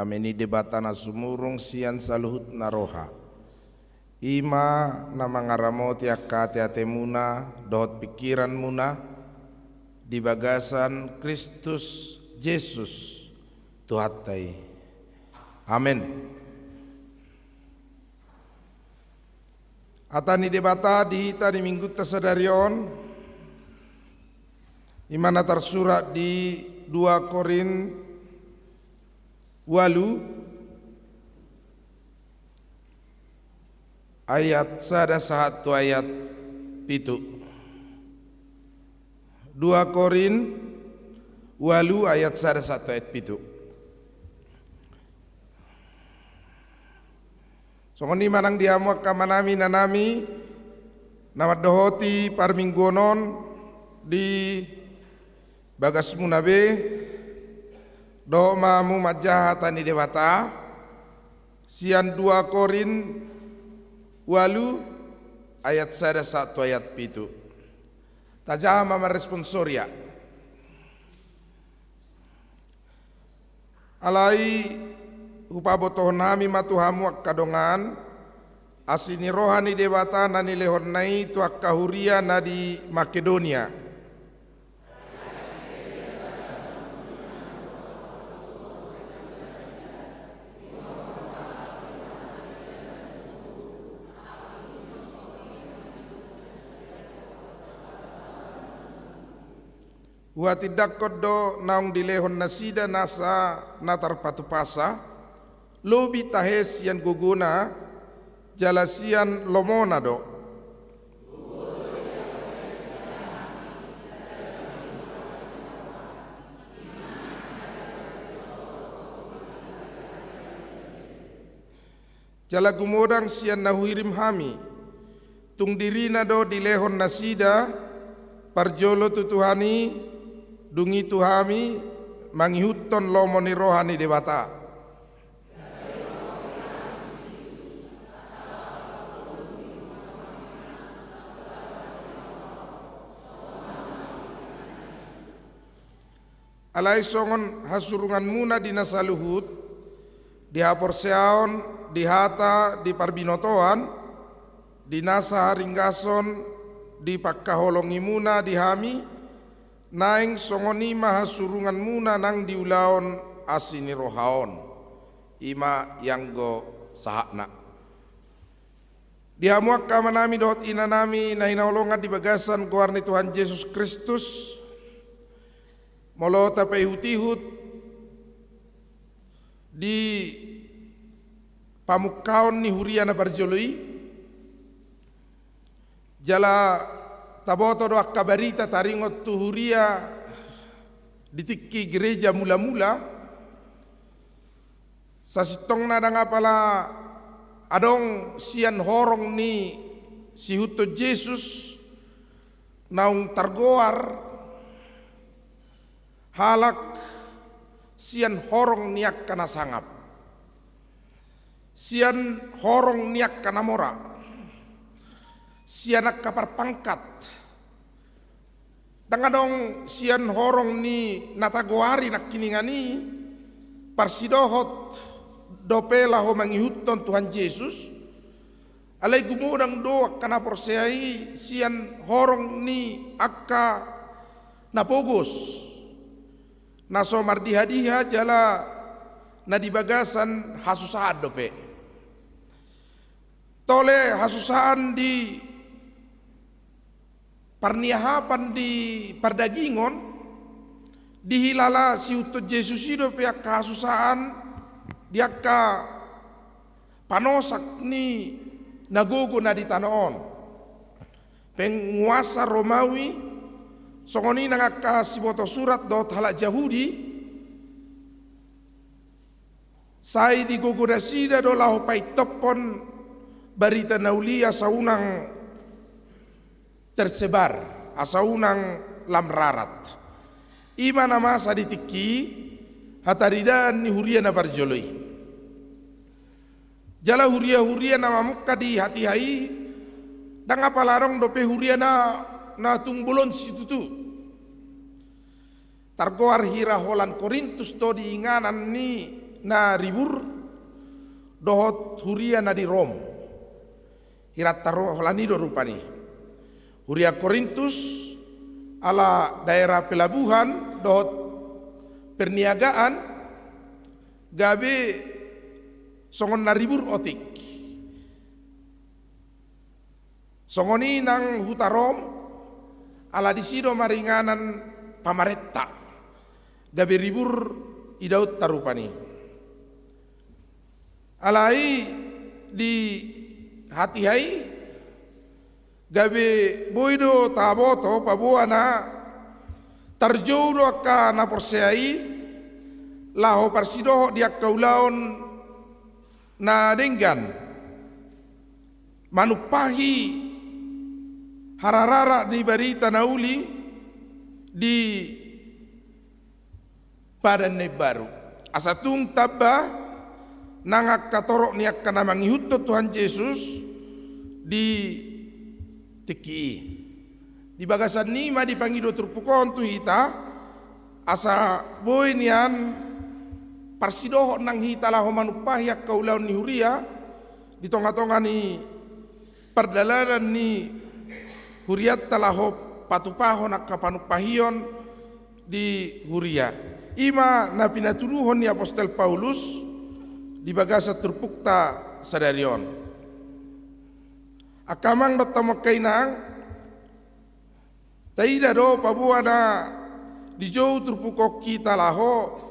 Dame ni Debata na sumurung sian saluhutna roha, i ma na mangaramoti angka ateatemuna dohot pingkiranmuna di bagasan Kristus Jesus Tuhanta i. Amen. Hata ni Debata di hita di Minggunta sadari on, i ma na tarsurat di dua Korint ualu ayat sada sahat tu ayat pitu. Dua Korint ualu ayat sada sahat tu ayat pitu. Songon i ma nang di hamu angka amanami, inanami, na mandohoti parmingguon on di bagasmuna be, dohot ma hamu manjaha hata ni Debata, sian dua Korint ualu ayat sada sahat tu ayat pitu. Tajaha ma marresponsoria. Alai hupabotohon hami ma tu hamu angka dongan, asi ni roha ni Debata na nilehonna i tu angka huria na di Makedonia. Huhatindangkon do naung dilehon nasida nasa na tarpatupasa, lobi tahe sian gogona jala sian lomona do. Jala gumodang sian na huhirim hami, tung dirina do dilehon nasida parjolo tu Tuhan i, dung i tu hami mangihuthon lomo ni roha ni Debata. Alai songon hasurunganmuna di na saluhut, di haporseaon, di hata, di parbinotoan, di nasa haringgason, di pangkaholongimuna di hami, naeng songon i ma hasurunganmuna nang di ulaon asi ni roha on. I ma ianggo sahatna. Di hamu angka amanami dohot inanami na hinaholongan di bagasan goar ni Tuhan Jesus Kristus, molo tapaihutihut di pamungkaon ni huria na parjolo i, jala taboto do angka barita taringot tu huria di tingki gereja mulamula, sasintongna ndang apala adong sian horong ni siihuthon Jesus naung targoar halak sian horong ni angka na sangap, sian horong ni angka na mora, sian angka parpangkat. Ndang adong sian horong ni na tagoari nangkiningan i parsidohot dope laho mangihuthon Tuhan Jesus, alai gumodang do angka na porsea i sian horong ni angka na pogos, na so mardihadiha jala na di bagasan hasusaan dope. Tole hasusaan di parniahapan di pardagingon, dihilala siihuthon Jesus i dope angka hasusaan di angka panosak ni na gogo na di tano on. Penguasa Romawi, songon i nang angka siboto surat dohot halak Jahudi, sai digogo nasida do laho paintophon barita na uli asa unang tersebar, asa unang lam rarat. I ma na masa di tingki hataridaan ni huria na parjolo i. Jala huria-huria na mamungka di hatiha i, ndang apala adong dope huria na, na tung bolon situtu. Targoar hira holan Korintus do di inganan ni na ribur dohot huria na di Rom. Hiranta ro-, holan i do rupani. Huria Korintus ala daerah pelabuhan dohot perniagaan, gabe songon na ribur otik. Songon i nang huta Rom, ala disi do maringanan pamarenta, gabe ribur idaonta rupani. Alai di hatiha i, gabe boi do taboto paboa na tarjou do angka na porsea i laho parsidohot di angka ulaon na denggan, manumpahi harararak ni barita na uli di Padan na Imbaru. Asa tung tamba nang angka torop ni angka na mangihuthon Tuhan Jesus di tingki i. Di bagasan i ma dipangido turpuk on tu hita, asa boi nian parsidohot nang hita laho manumpahi angka ulaon ni huria, di tonga-tonga ni pardalanan ni hurianta laho patupahon angka panumpahion di huria. I ma na pinatuduhon ni apostel Paulus di bagasan turpukta sadari on. Angka amang dohot hamu angka inang, taida do paboa na dijou turpuk on hita laho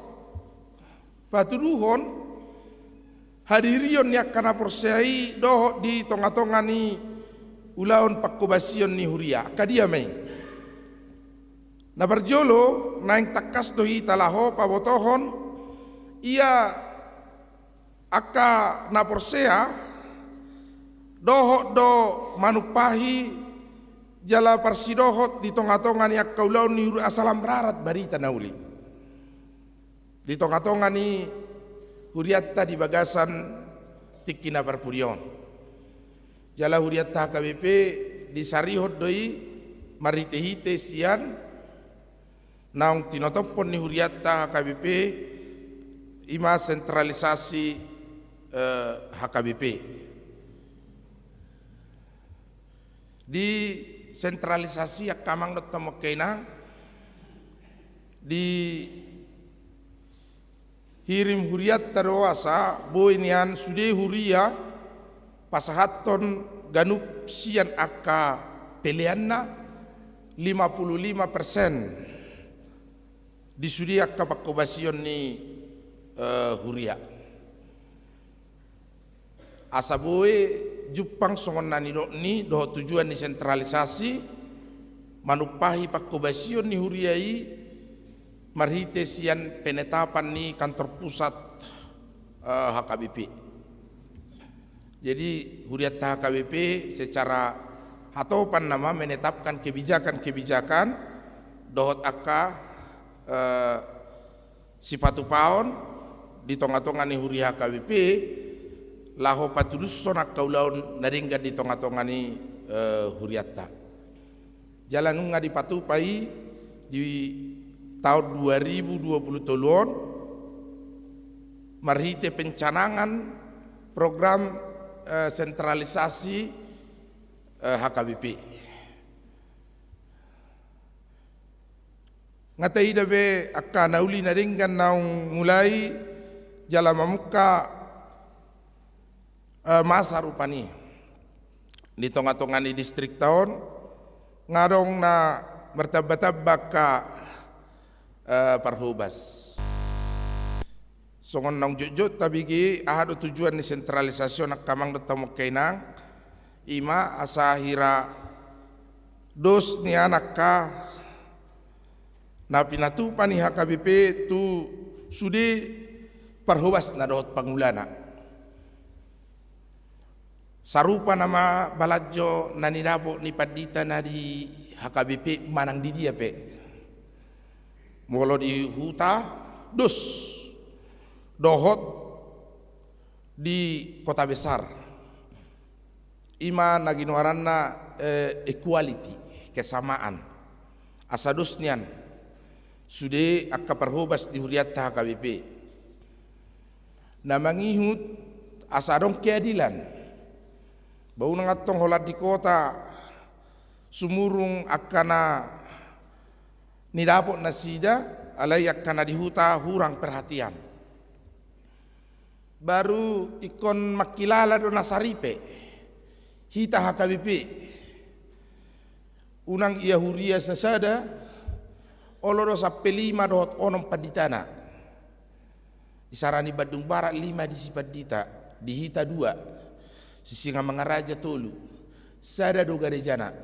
patuduhon hadirion ni angka na porsea i dohot di tonga-tonga ni ulaon pangkobasion ni huria. Angka dia ma i? Na parjolo, naeng tangkas do hita laho pabotohon ia angka na porsea dohot do manumpahi jala parsidohot di tonga-tonga ni angka ulaon ni huria, asa lam rarat barita na uli di tonga-tonga ni hurianta di bagasan tingki na parpudi on. Jala hurianta H K B P disarihon do i marhite-hite sian naung tinotophon ni hurianta H K B P, i ma sentralisasi, eh, H K B P. Di sentralisasi, angka amang dohot hamu angka inang, dihirim hurianta do asa boi nian sude huria pasahathon ganup sian angka peleanna, lima puluh lima persen di sude angka pangkobasion ni, eh, huria. Asa boi jumpang songon na nidokni dohot tujuan ni sentralisasi, manumpahi pangkobasion ni huria i marhite sian penetapan ni kantor pusat, eh, H K B P. Jadi, hurianta H K B P secara hatopan nama menetapkan kebijakan-kebijakan dohot angka, eh, sipatupaon di tonga-tonga ni huria H K B P, laho patulushon angka ulaon na denggan di tonga-tonga ni, eh, hurianta. Jala nunga dipatupa i di taon dua ribu dua puluh tolu on, marhite pencanangan program, eh, sentralisasi, eh, H K B P. Nga taida be angka na uli na denggan naung mulai jala mamungka, eh, masa rupani. Di tonga-tonga ni distrikta on, nga adong na martamba-tamba angka, eh, parhobas. Songon naung jotjot tabege, aha do tujuan ni sentralisasi on angka amang dohot hamu angka inang, i ma asa hira dos nian angka na pinatupa ni H K B P tu sude parhobasna dohot pangulana. Sarupa nama balanjo na nidapot ni pandita na di H K B P manang di dia pe. Molo di huta, dos, dohot di kota besar. I ma na ginoaranna, eh, equality, kesamaan. Asa dos nian sude angka parhobas di hurianta H K B P. Na mangihut asa adong keadilan. Ba unang antong holan di kota sumurung angka na nidapot nasida, alai angka na di huta hurang perhatian. Baru ingkon mangkilala do na saripe hita H K B P. Unang ia huria sasada, olo do sampe lima dohot onom panditana. Di Sara ni Bandung Barat lima disi pandita, di hita dua, Sisingamangaraja tolu, sada do garejana.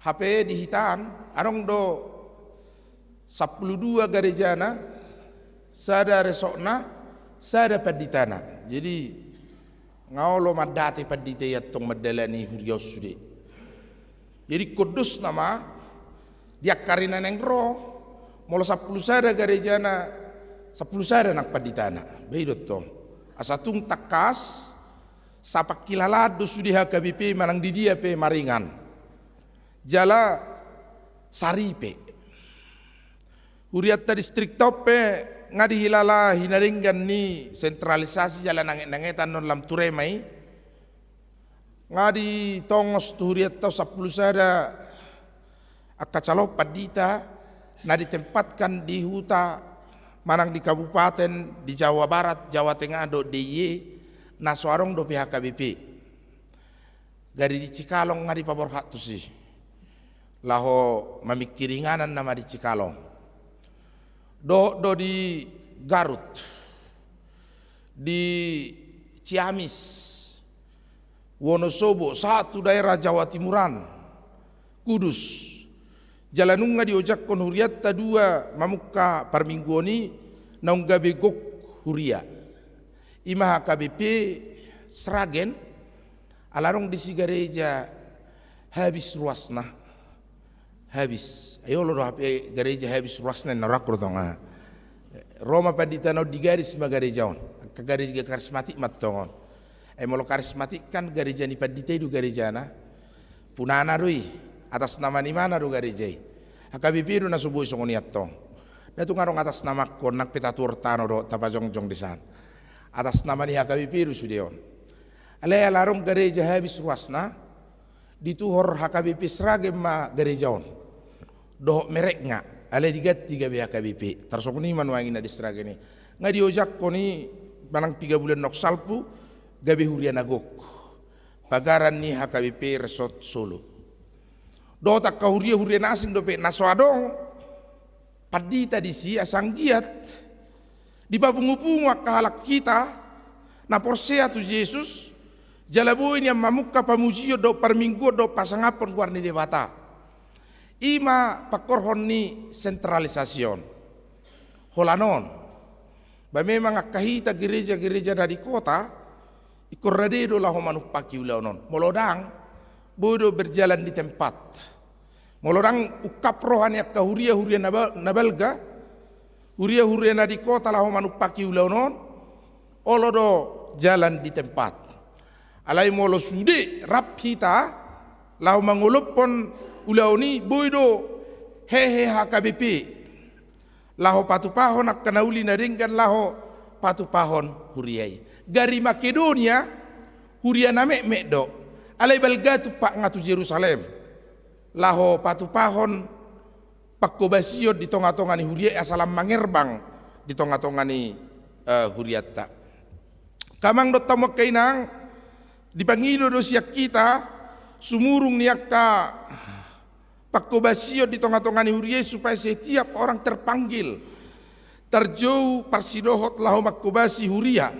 Hape di hita an adong do sampulu dua garejana, sada resokna, sada panditana. Jadi nga olo mandate pandita i antong mandalani huria on sude. Jadi ingkon dos nama di angka ari na naeng ro, molo sampulu sada garejana, sampulu sada nang panditana. Ba i do antong. Asa tung tangkas sapangkilalaan do sude H K B P manang di dia pe maringan. Jala saripe. Hurianta distrik on pe nga dihilala hinadenggan ni sentralisasi jala nanget-nangetan non lam ture ma i. Nga ditongos tu hurianta on sampulu sada angka calon pandita na ditempatkan di huta manang di kabupaten di Jawa Barat, Jawa Tengah dohot D I Y, na so adong dope H K B P. Gari di Cikalong nga dipaborhat tusi laho mamingkiri inganan nama di Cikalong. Dohot do di Garut, di Ciamis, Wonosobo, sahat tu daerah Jawa Timuran, Kudus. Jala nunga diojakhon hurianta dua mamungka parmingguon i naung gabe gok huria. I ma H K B P Sragen, ala adong disi gareja habis ruasna. Habis. Ai olo do hape gareja habis ruasna na rohangku do tong. Ro ma pandita na on, digaris ma gareja on. Angka gareja karismatik ma antong on. Ai molo karismatik kan gareja ni pandita i do garejana. Punana do i, atas nama ni mana do gareja i. H K B P do na so boi songon i antong. Nda tung adong atas namangkon, nang pe tatuhor tano do tapajongjong di san. Atas nama ni H K B P do sude on. Alai ala adong gareja habis ruasna, dituhor H K B P Sragen ma gareja on. Dohot merekna, alai diganti gabe H K B P. Tarsongon i ma nuaeng i na di Sragen i. Nga diojakhon i manang piga bulan naung salpu, gabe huria na gok. Pagaran ni H K B P Resort Solo. Dohot angka huria-huria na asing dope na so adong pandita disi, asa anggiat dipapungu-pungu angka halak hita na porsea tu Jesus, jala boi nian mamungka pamujion dohot parmingguon dohot pasangaphon goar ni Debata. I ma pangkorhon ni sentralisasi on. Holan on, ba memang angka hita gereja-gereja na di kota, ingkon rade do laho manumpaki ulaon on. Molo ndang, boi do berjalan di tempat. Molo ndang ungkap roha ni angka huria-huria na ba-, na balga, huria-huria na di kota laho manumpaki ulaon on, olo do jalan di tempat. Alai molo sude rap hita laho mangolophon ulaon i, boi do hehe H K B P laho patupahon angka na uli na denggan laho patupahon huria i. Gari Makedonia huria na metmet do, alai balga tumpakna tu Jerusalem laho patupahon pangkobasion di tonga-tonga ni huria i, asa lam mangerbang di tonga-tonga ni, eh, hurianta. Angka amang dohot hamu angka inang, dipangido do sian hita sumurung ni angka pangkobasion di tonga-tonga ni huria i supaya setiap orang terpanggil, tarjou parsidohot laho mangkobasi huria.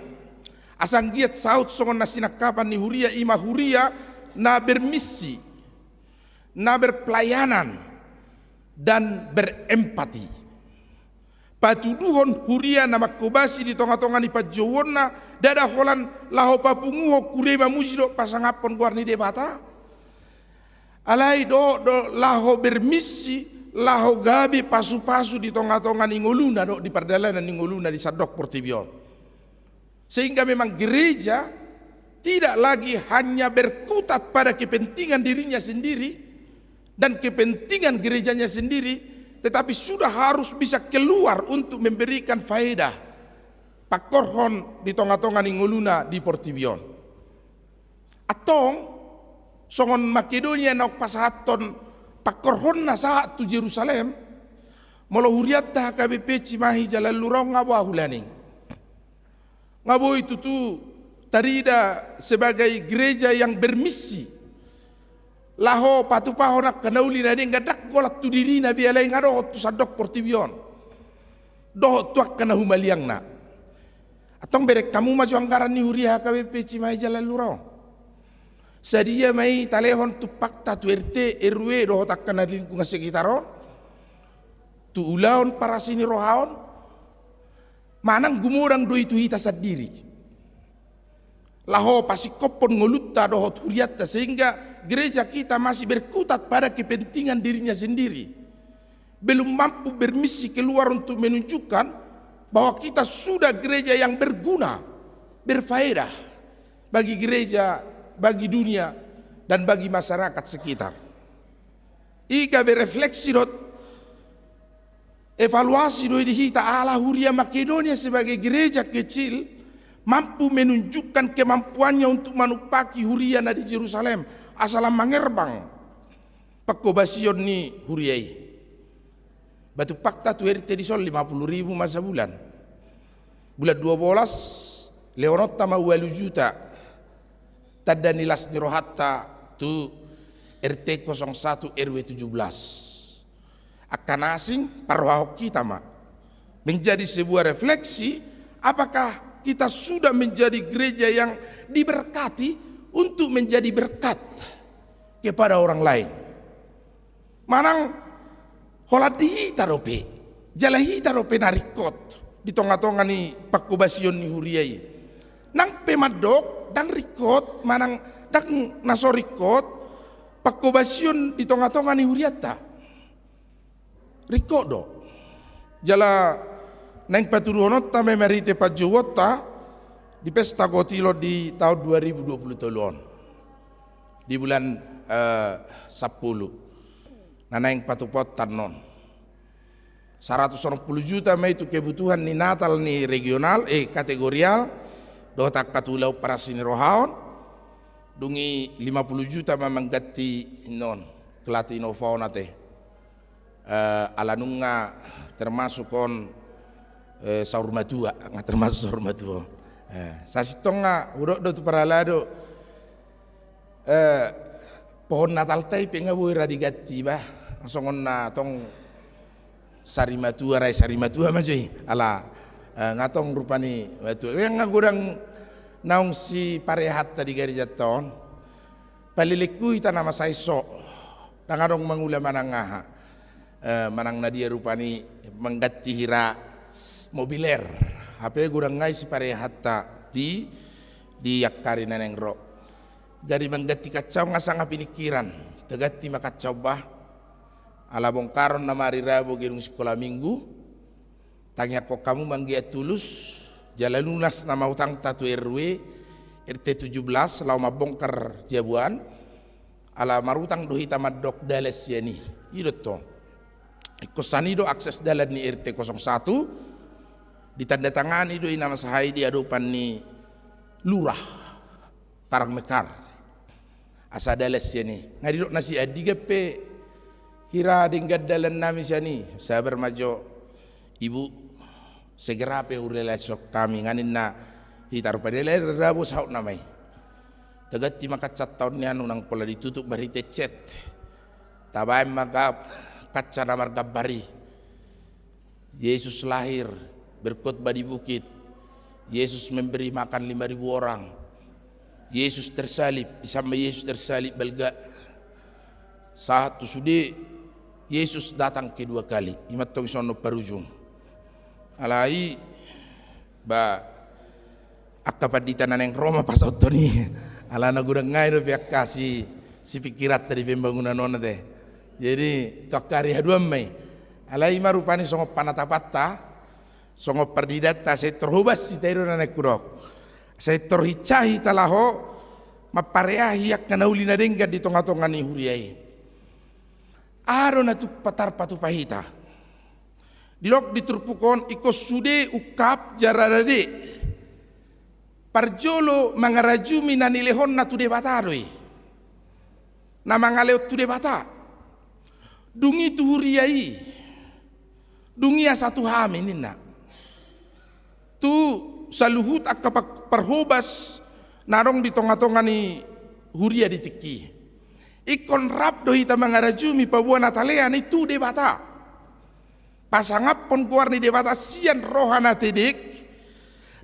Asa anggiat saut songon na sinangkapan ni huria, i ma huria na bermisi, na berpelayanan, dan berempati. Patuduhon huria na mangkobasi di tonga-tonga ni panjouonna, ndada holan laho papunguhon huria i mamuji dohot pasangaphon goar ni Debata. Alai dohot do laho bermisi, laho gabe pasu-pasu di tonga-tonga ni ngoluna dohot di pardalanan ni ngoluna di sandok portibi on. Sehingga memang gereja tidak lagi hanya berkutat pada kepentingan dirinya sendiri dan kepentingan gerejanya sendiri, tetapi sudah harus bisa keluar untuk memberikan faedah pangkorhon di tonga-tonga ni ngoluna di portibi on. Antong, songon Makedonia naung pasahathon pangkorhonna sahat tu Jerusalem, molo hurianta H K B P Cimahi Jalalura on nga boi hulani. Nga boi tutu tarida sebagai gereja yang bermisi laho patupahon angka na uli na denggan, ndang holan tu dirina be alai nga dohot tu sandok portibi on, dohot tu angka na humaliangna. Antong bereng hamu ma jo anggaran ni huria H K B P Cimahi Jalalura on. Sadia ma i talehon tumpakta tu R T, R W dohot angka na di lingkungan sekitar on, tu ulaon parasi ni roha on, manang gumodang do i tu hita sandiri laho pasingkophon ngolunta dohot hurianta, sehingga gereja kita masih berkutat pada kepentingan dirinya sendiri, belum mampu bermisi keluar untuk menunjukkan bahwa kita sudah gereja yang berguna, berfaedah bagi gereja, bagi dunia, dan bagi masyarakat sekitar. I gabe refleksi dohot evaluasi do i di hita, ala huria Makedonia sebagai gereja kecil mampu menunjukkan kemampuannya untuk manumpaki huria na di Jerusalem asa lam mangerbang pangkobasion ni huria i. Ba tumpakta tu R T dison lima puluh ribu ma sabulan. Bulan dua bolas, lehononta ma ualu juta tanda ni las ni rohanta tu R T kosong satu R W tujuh belas. Angka na asing, parrohahon hita ma. Menjadi sebuah refleksi, apakah kita sudah menjadi gereja yang diberkati untuk menjadi berkat kepada orang lain? Manang holan di hita dope, jala hita dope na ringkot di tonga-tonga ni pangkobasion ni huria i. Nang pe mandok, ndang ringkot, manang ndang na so ringkot pangkobasion di tonga-tonga ni hurianta. Ringkot do. Jala naeng patuduhononta ma i marhite panjouonta di pesta gotilon di taon dua ribu dua puluh tolu on, di bulan, eh, sampulu, na naeng patupaonta annon. Saratus onom puluh juta ma i tu kebutuhan ni Natal ni regional, eh, kategorial, dohot angka tu ulaon parasi ni roha on. Dung i lima puluh juta ma mangganti annon, Klati Nova on ate. Eh, ala nunga termasuk on, eh, saur matua, nga termasuk saur matua. Eh, sasintongna hudok do tu parhalado, eh, pohon Natalta i pe nga boi ra diganti ba, songon na tong sari matua, rai sari matua ma jo i, ala, eh, nga tong rupani matua. Ia nga godang naung siparehanta di garejanta on. Palelengku hita na masa i so, ndang adong mangula manang aha. Eh, manang na dia rupani mangganti hira mobiler. Hape godang nai siparehanta di, di angka ari na naeng ro. Gari mangganti kaca on nga sanga piningkiran. Taganti ma kaca on bah. Ala bongkaron nama ari Rabu gedung sikola minggu. Tangiangkon hamu ma anggiat tulus, jala lunas nama utangta tu R W, R T tujuh belas, laho mambongkar jabu an, ala marutang do hita mandok dalan sian i. I do tong. Ingkon sian i do akses dalan ni R T kosong satu, ditandatangani do i nama sahali di adopan ni lurah. Karang Mekar. Asa dalan sian i. Nga didok na si Andi gabe hira denggan dalan nami sian i. Sabar ma jo, Ibu, segera pe hurealisasi hami nga ninna hita rupani, alai ra boi saut nama i. Taganti ma kaca on, taon ni anu nang pola ditutup marhite cet. Tabaen ma kaca na margambar i. Yesus lahir, berkhotbah di bukit. Yesus memberi makan lima ribu orang. Yesus tersalib, disamma Yesus tersalib balga. Sahat tu sude Yesus datang kedua kali. I ma tong i songon parujung. Alai, ba, angka pandita na naeng ro ma pasauthon i. Alana godang nai dope angka si, sipingkiranta di pembangunan on ate. Jadi, tu angka ari haduan ma i. Alai i ma rupani songon panatapanta, songon parnidanta, sai tor hobas hita i do na naeng hudok. Sai tor hinsa hita laho mampareahi angka na uli na denggan di tonga-tonga ni huria i. Aha do na tuk patar patupa hita? Didok di turpuk on, ingkon sude ungkap jala rade. Parjolo mangarajumi na nilehonna tu Debata do i. Na mangalehon tu Debata. Dung i tu huria i. Dung i asa tu hami ninna. Tu saluhut angka par-, parhobas na adong di tonga-tonga ni huria di tingki i. Ingkon rap do hita mangarajumi paboa na talean i tu Debata. Pasangaphon goar ni Debata sian roha na tedek,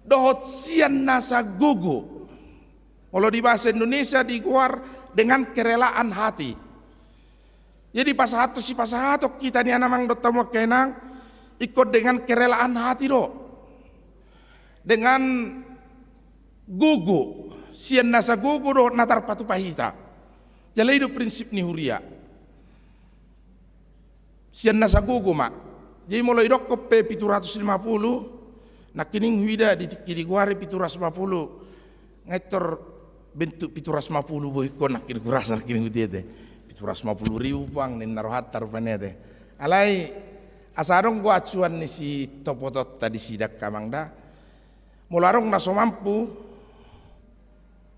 dohot sian nasa gogo. Molo di bahasa Indonesia digoar dengan kerelaan hati. Jadi pasahathon, sipasahathon hita nian amang dohot hamu angka inang, ingkon dengan kerelaan hati do. Dengan gogo, sian nasa gogo dohot na tarpatupa hita. Jala i do prinsip ni huria. Sian nasa gogo ma. Jadi molo idokkon pe pitu ratus lima puluh, nangkining huida di tingki digoari pitu ratus lima puluh. Nga intor bentuk pitu ratus lima puluh bohingkon nangkining hurasa nangkining hutiete. Pitu ratus lima puluh ribu puang ninna rohanta rupani ate. Alai asa adong do acuan ni sitopotonta disi da amang da. Molo adong na so mampu,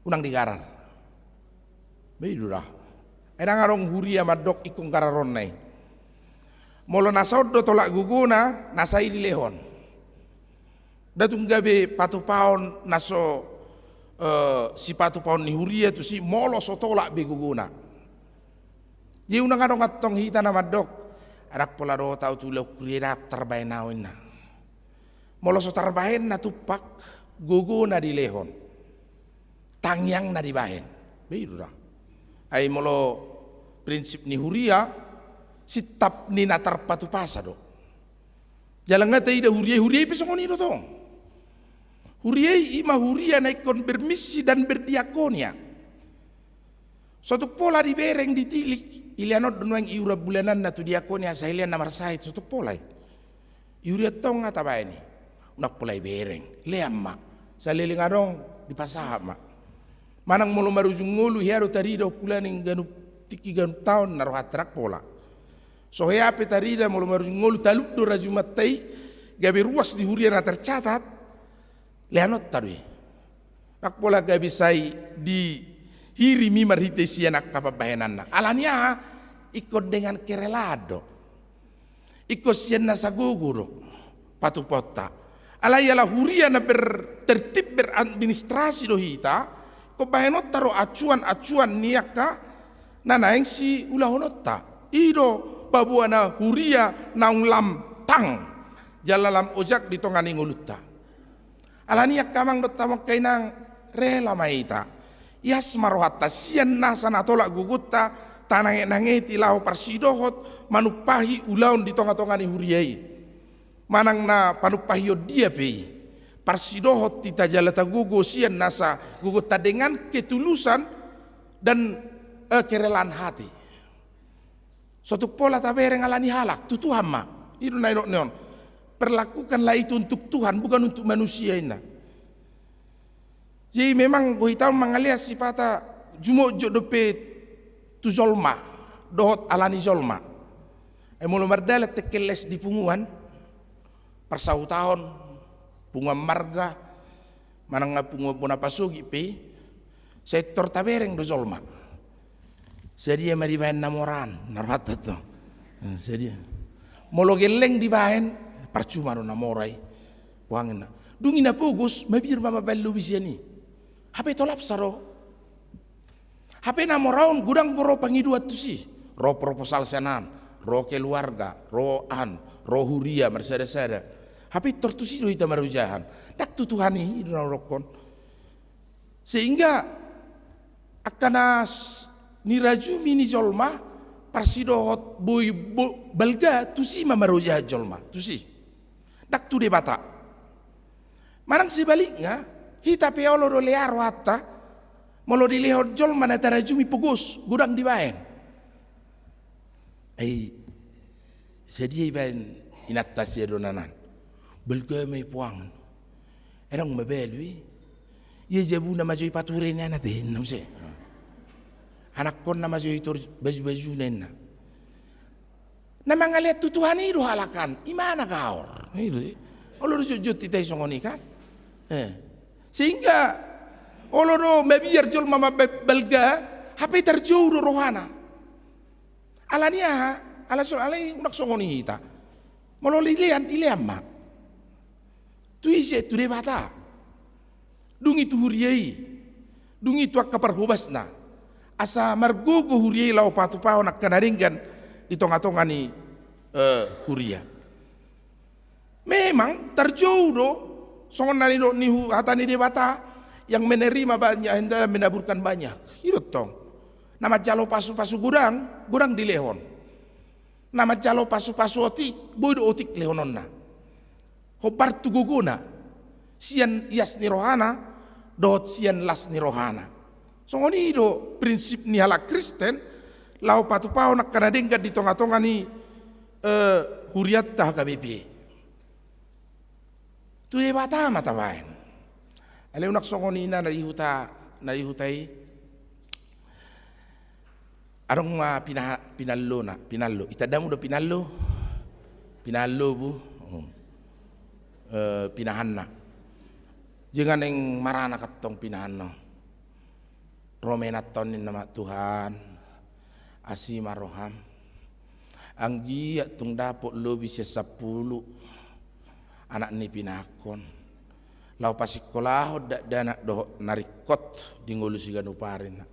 unang digarar. Ba i do da. Ai ndang adong huria mandok ingkon gararonna i. Molo na saut do tolap gogona, na sai dilehon. Nda tung gabe patupaon na so, eh, sipatupaon ni huria tusi molo so tolap be gogona. Jadi unang adong antong hita na mandok, ndang pola dohot ahu tu ulaon huria, ndang tarbahen ahu ninna. Molo so tarbahen na tumpak, gogona dilehon. Tangiangna dibahen. Ba i do da. Ai molo prinsip ni huria, sintap ni na tarpatupasa do. Jala nga taida huria i, huria i pe songon i do tong. Huria i, i ma huria na ingkon bermisi dan berdiakonia. So tung pola dibereng ditilik, ilean on do nuaeng iuran bulananna tu diakonia asa ilean na marsahit, so tung pola i. Iuran tong nga tabaen i. Unang pola ibereng, lean ma. Saleleng adong dipasahat ma. Manang molo marujung ngolu hea do tarida, hulani ganup tingki ganup taon na rohanta, ndang pola. So hea pe tarida molo marujung ngolu talup do rajumanta i, gabe ruas di huria na tercatat, leanonta do i. Ndang pola gabe sai dihirim i marhite sian angka pambahenanna. Alani aha? Ingkon dengan kerelaan do. Ingkon sian nasa gogo do patupaonta. Alai ala huria na bertertib beradministrasi do hita, ingkon bahenonta do acuan-acuan ni angka na naeng siulahononta. I do paboa na huria naung lam tang jala lam ojak di tonga ni ngolunta. Alani angka amang dohot hamu angka inang, rela ma hita. Ias ma rohanta sian nasa na tolap gogonta, tananget-nangeti laho parsidohot manumpahi ulaon di tonga-tonga ni huria i. Manang na panumpahion dia pe i, parsidohot hita jala tagogo sian nasa gogonta dengan ketulusan dan, eh, kerelaan hati. So tung pola tabereng alani halak, tu Tuhan ma. I do na nidokna on. Perlakukanlah itu untuk Tuhan, bukan untuk manusia, ninna. Jadi memang do hita on mangalean sipata jumotjot dope tu jolma, dohot alani jolma. Ai molo mardalan tekel les di punguan, parsahutaon, punguan marga, manang nga punguan bona pasogit pe i, sai tor tabereng do jolma. Sadia ma dibaen na mora an, na rohanta tong. Eh, sadia. Molo gelleng dibaen, parcuma do na mora i. Boha ninna. Dung i na pogos, mabiar ma mambaen lobi sian i. Hape tolapsa do. Hape na mora on godang do ro pangidoan tusi. Ro proposal sian an, ro keluarga, ro an, ro huria marsada-sada. Hape tor tusi do hita marojahan. Ndang tu Tuhan i, i do na hudokkon. Sehingga angka na s-, nirajumi ni jolma, parsidohot boi bo-, balga, tusi ma marojahan jolma, tusi. Ndang tu Debata. Manang sebalikna, hita pe olo do lea rohanta, molo dilehon jolma na tarajumi pogos, godang dibaen. Ai, sadia ibaen inanta sian dongan an. Balga ma i puang. Ndang mabalu i. Ia jabuna ma jo ipature ninna ate, ninna muse. Anakkonna ma jo itor baju-bajuna ninna. Na mangalean tu Tuhan i do halak an, i ma na gaor. Olo do jotjot hita i songon i kan. Eh. Sehingga olo do mabiar jolma mambalga, hape tarjou do rohana. Alani aha? Ala so, alai unang songon i hita. Molo dilean, dilean ma. Tu ise? Tu Debata. Dung i tu huria i. Dung i tu angka parhobasna. Asa margogo huria i laho patupahon angka na denggan di tongatonga ni, eh, huria. Memang tarjou do, songon na nidok ni hu-, hata ni Debata, yang menerima banyak hendaknya menaburkan banyak. I do tong. Na manjalo pasupasu godang, godang dilehon. Na manjalo pasupasu otik, boi do otik lehononna. Hombar tu gogona, sian ias ni rohana dohot sian las ni rohana. Songon i do prinsip ni halak Kristen, laho patupahon angka na denggan di tongatonga ni, eh, hurianta H K B P. Tu Debata ma tabaen. Alai unang songon i na, na di huta, na di huta i. Adong ma pinaha-, pinallona, pinallo. Itanda hamu do pinallo? Pinallo bu. Hmm. Eh, pinahanna. Jeng naeng maranak antong pinahanna on. Ro ma inanta on ninna ma, Tuhan, asi ma roham. Anggiat tung dapot lobi sian sampulu anak ni pinangkon. Laho pasikkolahon dakdanak dohot na ringkot di ngolu siganup ari na.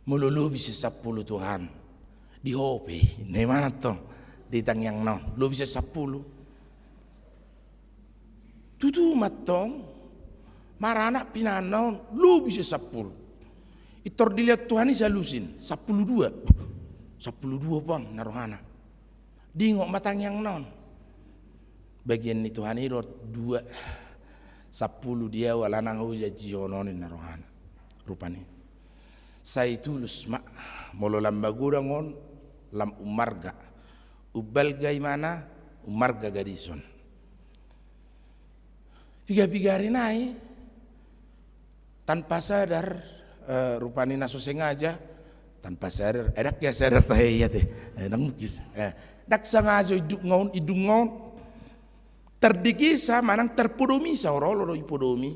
Molo lobi sian sampulu Tuhan. Di ho pe, ninna i ma antong. Di tangiangna on. Lobi sian sampulu. Tutu ma antong, maranak pinahanna on, lobi sian sampulu. Pintor dilehon Tuhan i salusin, sampulu dua. Sampulu dua pang na rohana. Diingot ma tangiangna on. Bagian ni Tuhan i do dua, sampulu di ahu ala nang hujanjihon on ninna rohana. Rupani. Sai tulus ma, molo lam magodang on, lam ummarga. Umbalga imana, ummarga gadison. Piga-piga ari nai, tanpa sadar, eh, rupani na so sengaja, tanpa sadar, eh, ndang hea sadar tahe ia te, eh, ndang mungkin, eh, ndang sengaja indung on, indung on, tardigesa manang tarpodomi sa, olo do dipodomi,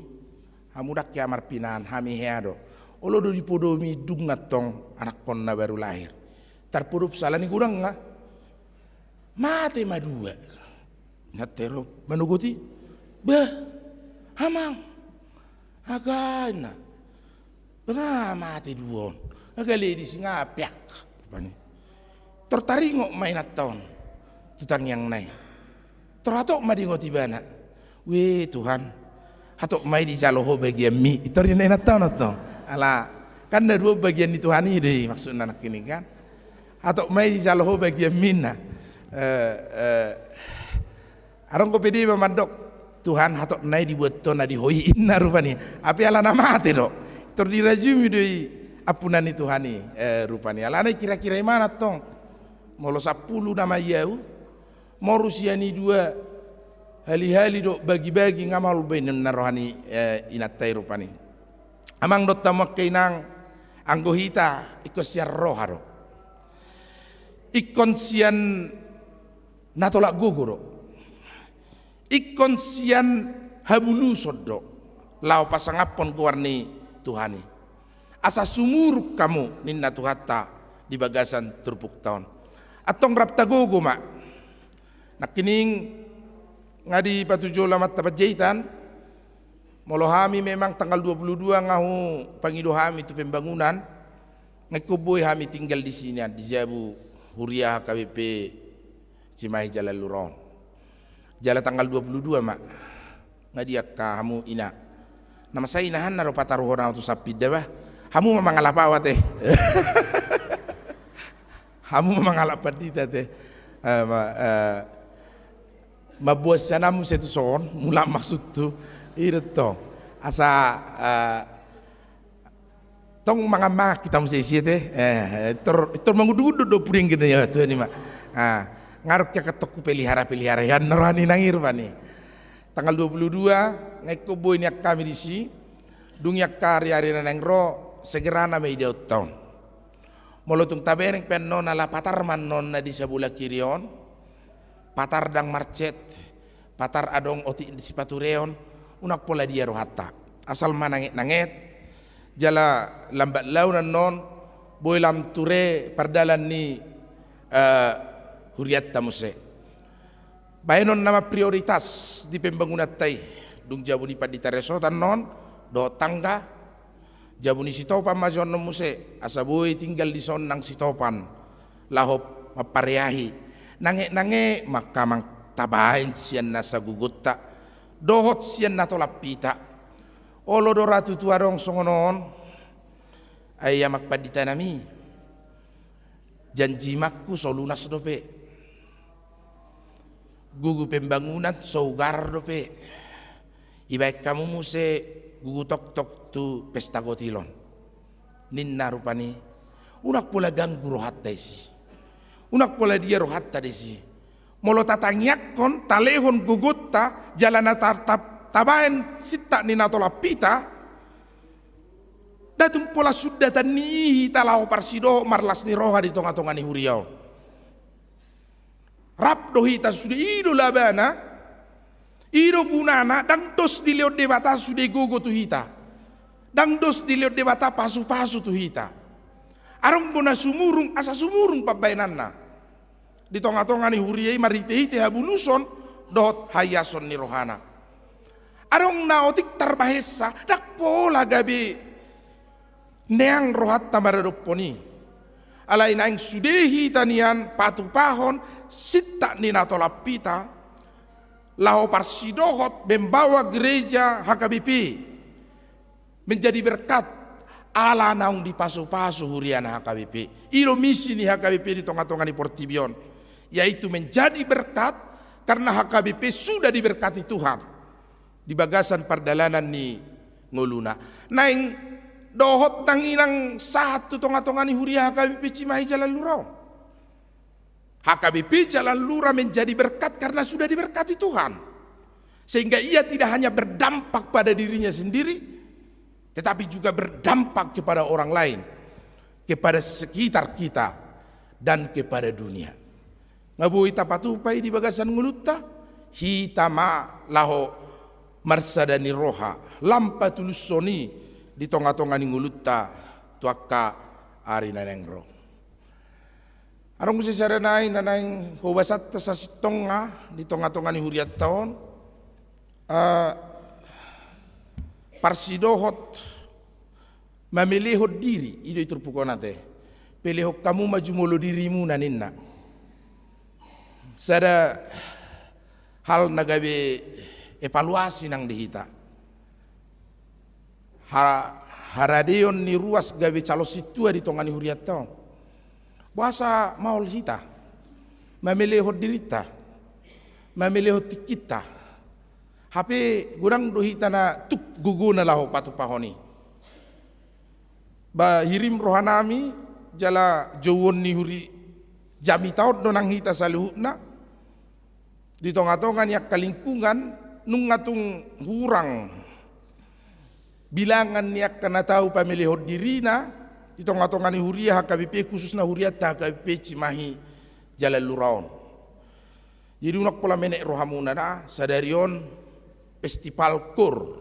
hamu ndang hea marpinahan, hami hea do, olo do dipodomi indung antong anakkon na baru lahir, tarpodom sala ni godangna. Mate ma dua. Inanta i ro manogoti. Bah, amang. Aga inna. Bah, nga mate dua on. Aga leleng i nga peak. Rupani. Tor taringot ma inanta on. Tu tangiangna i. Tor hatop ma diingot ibana. We Tuhan, hatop ma i dijalo ho bagianmi. Pintor ninna inanta on antong. Ala, kan na dua bagian ni Tuhan i do i maksudna nangkin i kan. Hatop ma i dijalo ho bagianmi ninna. Eh, eh, adong pe pede ma mandok, Tuhan, hatop nai dibuat ho na di ho i, inna rupani. Hape ala na mate do. Pintor dirajumi do i ampunan ni Tuhan i, eh, rupani. Alana i kira-kira imana antong. Molo sampulu nama i ahu, moru sian i dua hali-hali dohot bagi-bagi nga maol be ninna roha ni, eh, inanta i rupani. Amang dohot hamu angka inang, anggo hita ingkon sian roha do. Ingkon sian na tolap gogo do. Ingkon sian habuluson do. Laho pasangaphon goar ni Tuhan i. Asa sumurung hamu ninna Tuhanta di bagasan turpukta on. Antong rap tagogo ma. Nangkining nga dipatuju Amanta Panjaitan, molo hami memang tanggal dua puluh dua nga hupangido hami tu pembangunan, nga ingkon boi hami tinggal di sini, di jabu huria H K B P Cimahi Jalan Lura on. Jala tanggal dua puluh dua ma. Nga di angka hamu ina. Na masa inahanna do pataruhon ahu tu sampinda bah. Hamu ma mangalap ahu ate. Hamu ma mangalap pandita ate. Eh, ma, eh, mamboan sian hamu muse tu son, mulak maksudhu. I do tong. Asa, eh, tong mangan-mangan hita muse disi ate. Eh, eh, tor, tor mangunduk-unduk do pudenggan i, ya, Tuhan i ma. Ah, nga adong hea antong hupelihara-pelihara, inna roha ni inang i rupani. Tanggal dua puluh dua, nga ingkon boi nian hami disi, dung i angka ari-ari na naeng ro, segera nama idaonta on. Molo tung tabereng pe annon ala patar ma annon na di sabola kiri on, Patar ndang marcet, patar adong otik ni sipatureon, unang pola dia rohanta. Asal mananget-nanget, jala lambat laun annon, boi lam ture pardalan ni, eh, hurianta muse. Baenon nama prioritas di pembangunanta i, dung jabu ni pandita resort annon, dohot tangga, jabu ni sitopan ma jo annon muse, asa boi tinggal dison nang sitopan, laho mampareahi. Nanget-nanget ma angka amang tabaen sian nasa gogonta, dohot sian na tolap hita. Olo do ra tutu adong songon on, ai amang pandita nami. Janji mangku so lunas dope. Gogo pembangunan so ugar dope. Ibaen hamu muse gogo toktok tu pesta gotilon, ninna rupani. Unang pola ganggu rohanta disi. Unang pola dia rohanta disi. Molo tatangiangkon, talehon gogonta, jala na ta-, ta-, tabaen sintak ni na tolap hita, ndang tung pola sundatan ni i hita laho parsidohot marlas ni roha di tonga-tonga ni huria on. Rap do hita sude, i do labana, i do gunana, ndang dos dilehon Debata sude gogo tu hita. Ndang dos dilehon Debata pasu-pasu tu hita. Adong do na sumurung, asa sumurung pambaenanna di tonga-tonga ni huria i marhite-hite habuluson dohot haiason ni rohana. Adong na otik tarbahensa, ndang pola gabe neang rohanta maradophon i. Alai naeng sude hita nian patupahon sintak ni na tolap hita, laho parsidohot membawa gereja H K B P menjadi berkat, ala naung dipasu-pasu huriana H K B P. I do misi ni H K B P di tonga-tonga ni portibi on, yaitu menjadi berkat, karena H K B P sudah diberkati Tuhan di bagasan pardalanan ni ngoluna. Naeng dohot nang inang sahat tu tonga-tonga ni huria H K B P Cimahi Jalan Lura on. H K B P Jalan Lura menjadi berkat karena sudah diberkati Tuhan. Sehingga ia tidak hanya berdampak pada dirinya sendiri, tetapi juga berdampak kepada orang lain, kepada sekitar kita, dan kepada dunia. Nga boi tapatupa i di bagasan ngolunta, hita ma laho marsada ni roha, lam patulushon i di tonga-tonga ni ngolunta tu angka ari na naeng ro. Adong muse sada nai na naeng hobasanta sasintongna di tonga-tonga ni hurianta on, eh, parsidohot mamelehon diri, i do i turpuk on ate. Pelehon hamu ma jumolo dirimuna ninna. Sada hal na gabe evaluasi nang di hita. Ha-, haradeon ni ruas gabe calon sintua di tonga ni hurianta on. Boasa maol hita mamelehon dirinta, mamelehon tingkinta? Hape godang do hita na tuk gogona laho patupahon i. Ba hirim rohanami jala jouon ni huri jamita on do nang hita saluhutna. Di tonga-tonga ni angka lingkungan, nunga tung hurang bilangan ni angka na tau pamelehon dirina di tonga-tonga ni huria H K B P, khususna hurianta H K B P Cimahi Jalan Lura on. Jadi unang pola menek rohamuna na, sadari on festival koor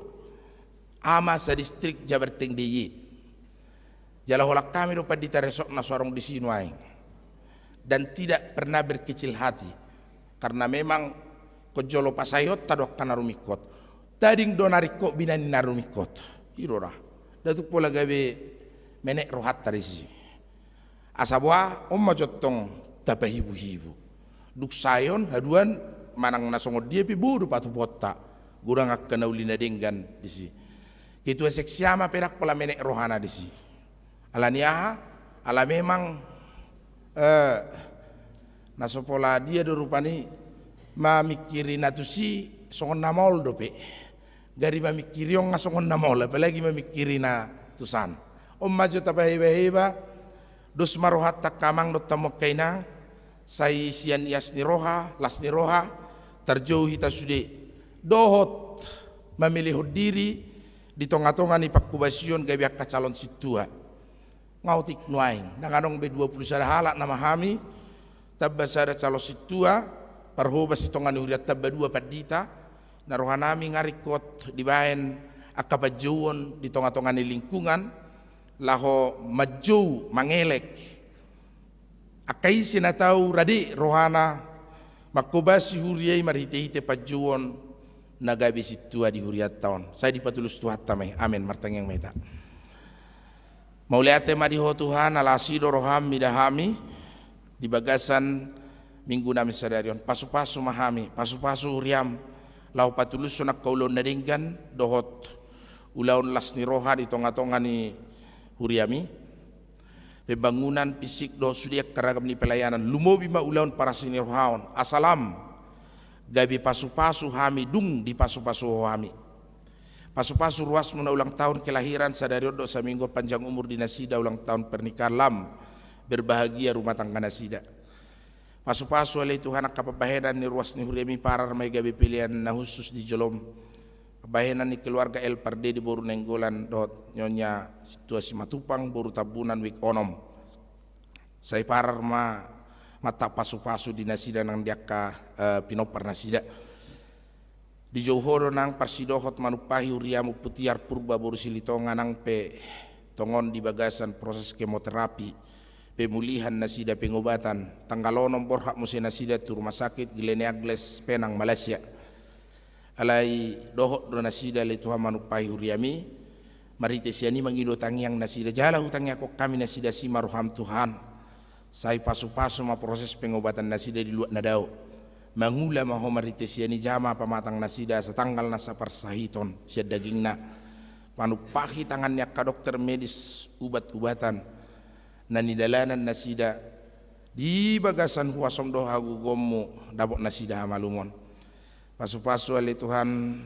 ama sadistrik Jabar Tengger D I Y. Jala holan hami do pandita resort na so adong disi nuaeng. Dan tidak pernah berkecil hati. Karena memang jolo pasahatonta do angka na rumingkot. Tading do na ringkot binahen ni na rumingkot. I do ra. Ndang tung pola gabe menek rohanta disi. Asa boha, on ma jo antong tapahibu-hibu. Dung sae on, haduan manang na songon dia pe boi do patupaonta. Godang angka na uli na denggan disi. Ketua seksi ama pe ndang pola menek rohana disi. Ala ni aha? Ala memang, eh, na so pola dia do rupani mamingkiri na tusi songon na maol dope. Gari mamingkiri on nga songon na maol, apalagi mamingkiri na tusan. On ma jo tapaheba-heba, dos ma rohanta angka amang dohot hamu angka inang, sai sian ias ni roha, las ni roha, tarjou hita sude. Dohot mamelehon diri di tonga-tonga ni pangkobasion gabe angka calon sintua. Nga otik nuaeng, ndang adong be dua pulu sada halak nama hami, tamba sada calon sintua, parhobas di tonga ni hurianta, Badua Pandita, na rohanami nunga ringkot dibaen angka panjouon di tonga-tonga ni lingkungan, laho manjou, mangelek angka ise na tau rade rohana manghobasi huria i marhite-hite panjouon na gabe sintua di hurianta on. Sai dipatulus Tuhanta ma i. Amen. Martangiang ma hita. Mauliate ma di Ho Tuhan, ala asi do roham mida hami di bagasan Minggu nami sadari on. Pasu-pasu ma hami, pasu-pasu huriam, laho patulushon angka ulaon na denggan dohot ulaon las ni roha di tonga-tonga ni huriami. Pembangunan fisik dohot sude angka ragam ni pelayanan, lumobi ma ulaon parasi ni roha on, asa lam gabe pasu-pasu hami dung dipasu-pasu Ho hami. Pasu-pasu ruasmu na ulang tahun kelahiran sadari on dohot saminggu on, panjang umur di nasida, ulang tahun pernikahan, lam berbahagia rumah tangga nasida. Pasu-pasu ale Tuhan angka pambahenan ni ruas ni huriami, parar ma i gabe pelean na hushus di jolom. Pambahenan ni keluarga El Pardede boru Nainggolan dohot Nyonya Sintua Simatupang boru Tambunan, wijk onom. Sai parar ma mantak pasu-pasu di nasida nang di angka, eh, pinompar nasida. Dijou Ho do nang parsidohot manumpahi huriam Ompu Tiar Purba boru Silitonga, nang pe tongon di bagasan proses kemoterapi, pemulihan nasida, pengobatan. Tanggal onom borhat muse nasida tu rumah sakit Glenn Douglas, Penang, Malaysia. Alai dohot do nasida ale Tuhan manumpahi huriami, marhite sian i mangido tangiang nasida, jala hutangiangkon hami nasida, asi ma roham Tuhan. Sai pasu-pasu ma proses pengobatan nasida di luat na dao. Mangula ma Ho marhite sian i, jama pamatang nasida asa tanggal nasa parsahiton sian dagingna. Panumpahi tangan ni angka dokter medis, ubat-ubatan na nidalanan nasida, di bagasan huasom dohot hagogoonmu dapot nasida hamalumon. Pasu-pasu ale Tuhan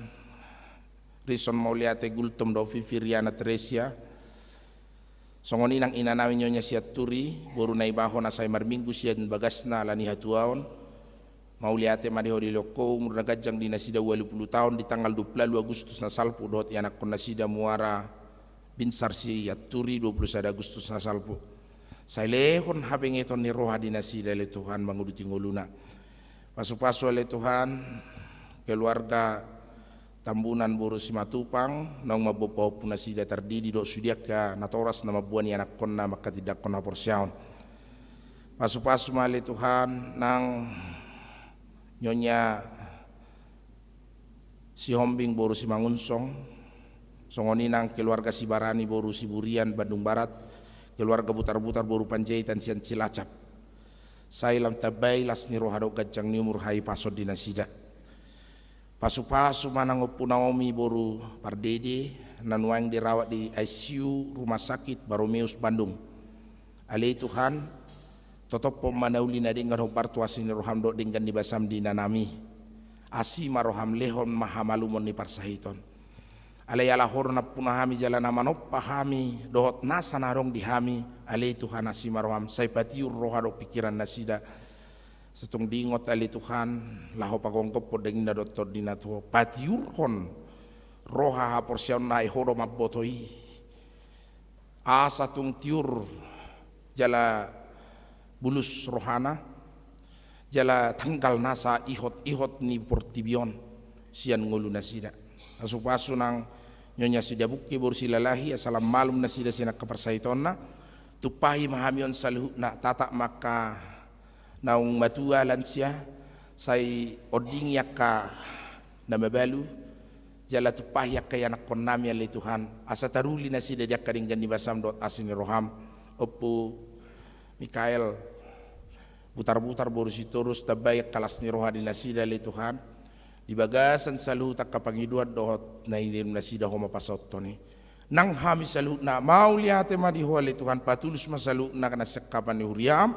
Rison Mauliate Gultom dohot Vivi Riana Teresia. Songon i nang inanami Nyonya Sianturi boru Naibaho na sai marminggu sian bagasna ala ni hatuaon. Mauliate ma di Ho dilehon Ho umur na ganjang di nasida, ualu pulu taon di tanggal dua pulu ualu Agustus na salpu, dohot ianakhon nasida Muara Binsar Sianturi dua pulu sada Agustus na salpu. Sai lehon habengeton ni roha di nasida ale Tuhan manguduti ngoluna. Pasu-pasu ale Tuhan keluarga Tambunan boru Simatupang, naung mamboan pahompu nasida tardidi dohot sude angka natoras na mamboan ianakhonna manghatindanghon haporseaon. Pasu-pasu ma ale Tuhan nang Nyonya Sihombing boru Simangunsong, songon i nang keluarga Sibarani boru Siburian, Bandung Barat, keluarga Butar-butar boru Panjaitan sian Cilacap. Sai lam tambai las ni roha dohot ganjang ni umur hahipason di nasida. Pasu-pasu ma nang Ompu Naomi boru Pardede na nuaeng dirawat di I C U Rumah Sakit Barromeus Bandung. Ale Tuhan, totophon ma na uli na denggan hombar tu asi ni roham dohot denggan ni basam di inanami. Asi ma roham, lehon ma hamalumon ni parsahiton. Alai ala Ho do nampuna hami jala na manompa hami dohot nasa na adong di hami. Ale Tuhan, asi ma roham, sai patiur roha dohot pingkiran nasida. Sai tung diingot ale Tuhan, laho pagomgophon dagingna dohot tondina tu Ho, patiurhon roha haporseaonna, ai Ho do mamboto i. Asa tung tiur jala bulus rohana, jala tanggal nasa ihot-ihot ni portibi on sian ngolu nasida. Pasu-pasu nang Nyonya Sidabungke boru Silalahi, asa lam malum nasida sian angka parsahitonna. Tumpahi ma hami on saluhutna, tatap ma angka naung matua, lansia, sai ondingi angka na mabalu, jala tumpahi angka ianakhonnami ale Tuhan, asa taruli nasida di angka denggan ni basam dohot asi ni roham. Ompu Mikael Butar-butar boru Sitorus, tambai angka las ni roha di nasida ale Tuhan, di bagasan saluhut angka pangidoan dohot na nidainum nasida, Ho ma pasahathon i. Nang hami saluhutna mauliate ma di Ho ale Tuhan, patulus ma saluhutna na siangkapan ni huriam.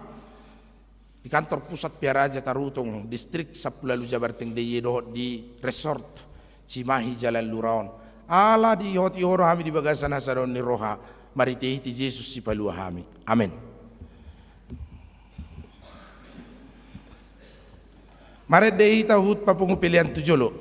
Di kantor pusat Pearaja Tarutung, distrik Sampulu Ualu Jabarteng D I Y dohot di resort Cimahi Jalan Lura on. Ala diihot-ihot do hami di bagasan hasadaon ni roha, marhite-hite Jesus Sipalua hami. Amen. Marende hita huhut papungu pelean tu jolo.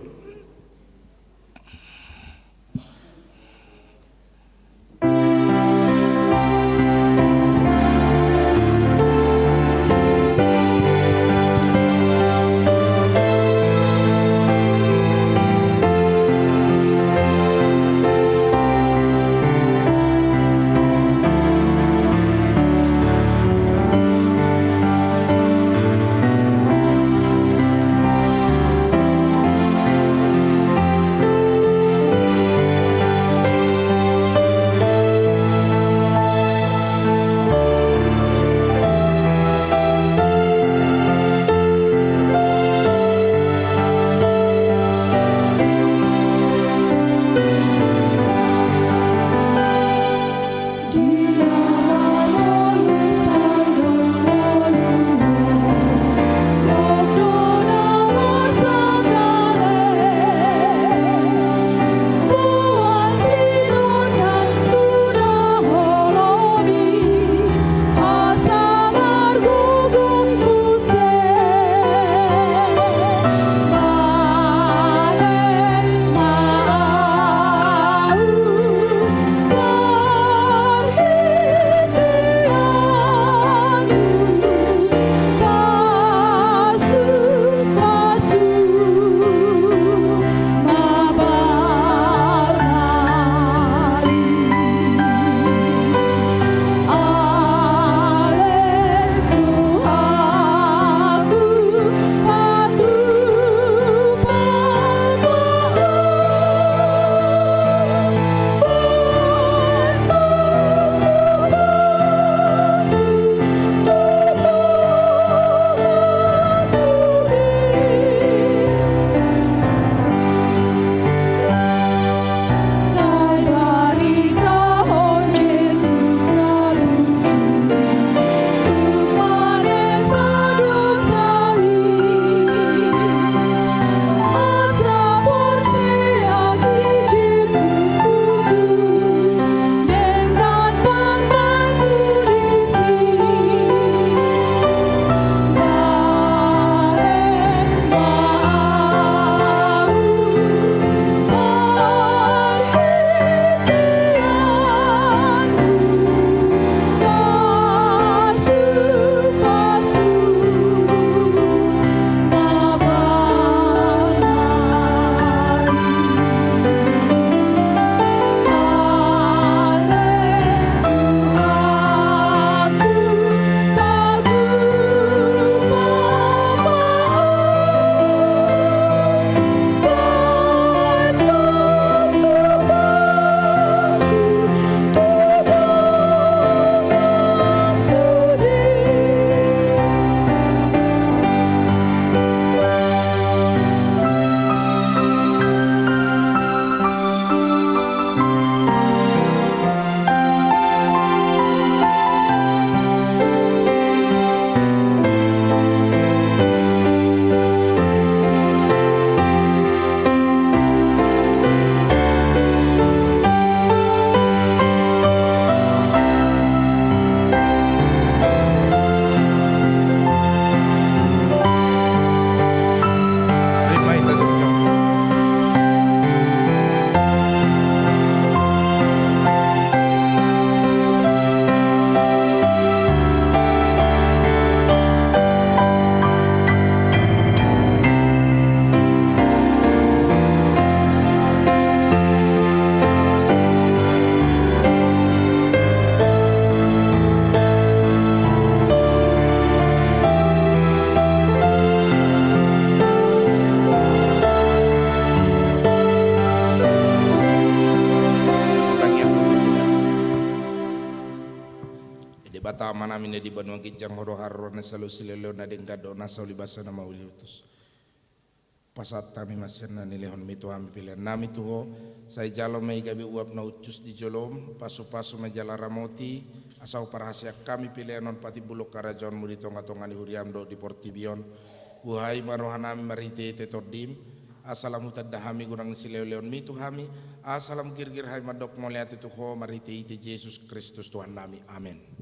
Debata Amanami na di banua ginjang, Ho do haroro na saleleng, silehonlehon na denggan dohot na saulibasa na mauliutus. Pasahat hami ma sian na nilehonMi tu hami peleannami tu Ho, sai jalo ma i gabe uap na hushus di joloM, pasupasu ma i jala ramoti, asa huparhaseang hami pelean on patimbulhon harajaonMu di tongatonga ni huriaM dohot di portibi on. Buhai ma rohanami marhitehite TondiM, asa lam hutanda hami godang ni silehonlehonMi tu hami, asa lam girgir hami mandok mauliate tu Ho marhitehite Jesus Kristus Tuhannami. Amen.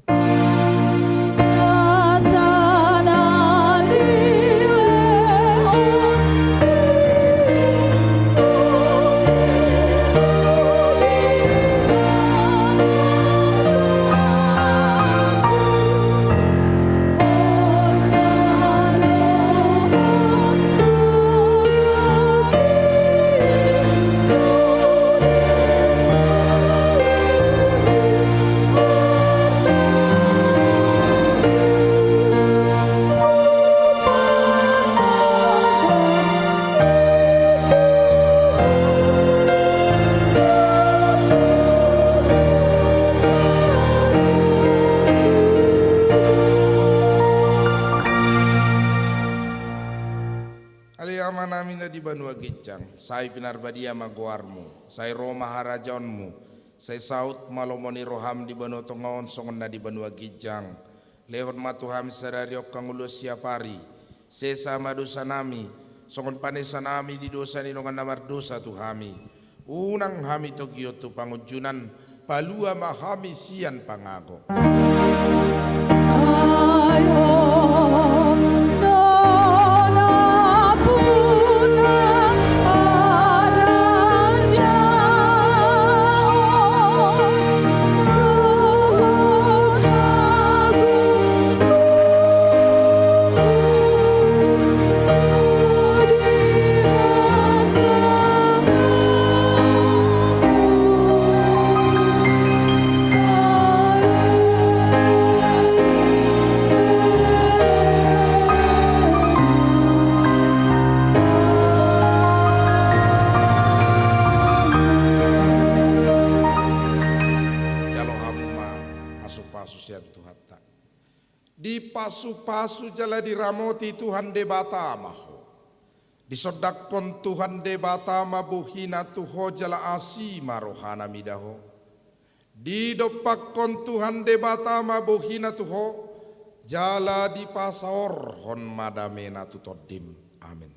Ale Amanami na di banua ginjang, sai pinarbadia ma goarMu, sai ro ma harajaonMu, sai saut ma lomo ni rohaM di banua tonga on songon na di banua ginjang. Lehon ma tu hami sadari on hangoluan siapari. Sesa ma dosanami, songon panesanami di dosa ni dongan na mardosa tu hami. Unang hami togihon tu pangunjunan, palua ma hami sian pangago. Jalo hamu ma pasupasu sian Tuhanta. Dipasupasu jala diramoti Tuhan Debata ma ho. Disondangkon Tuhan Debata ma bohiNa tu ho jala asi ma rohaNa mida ho. Didompakkon Tuhan Debata ma bohiNa tu ho, jala dipasaorhon ma dameNa tu tondim. Amen.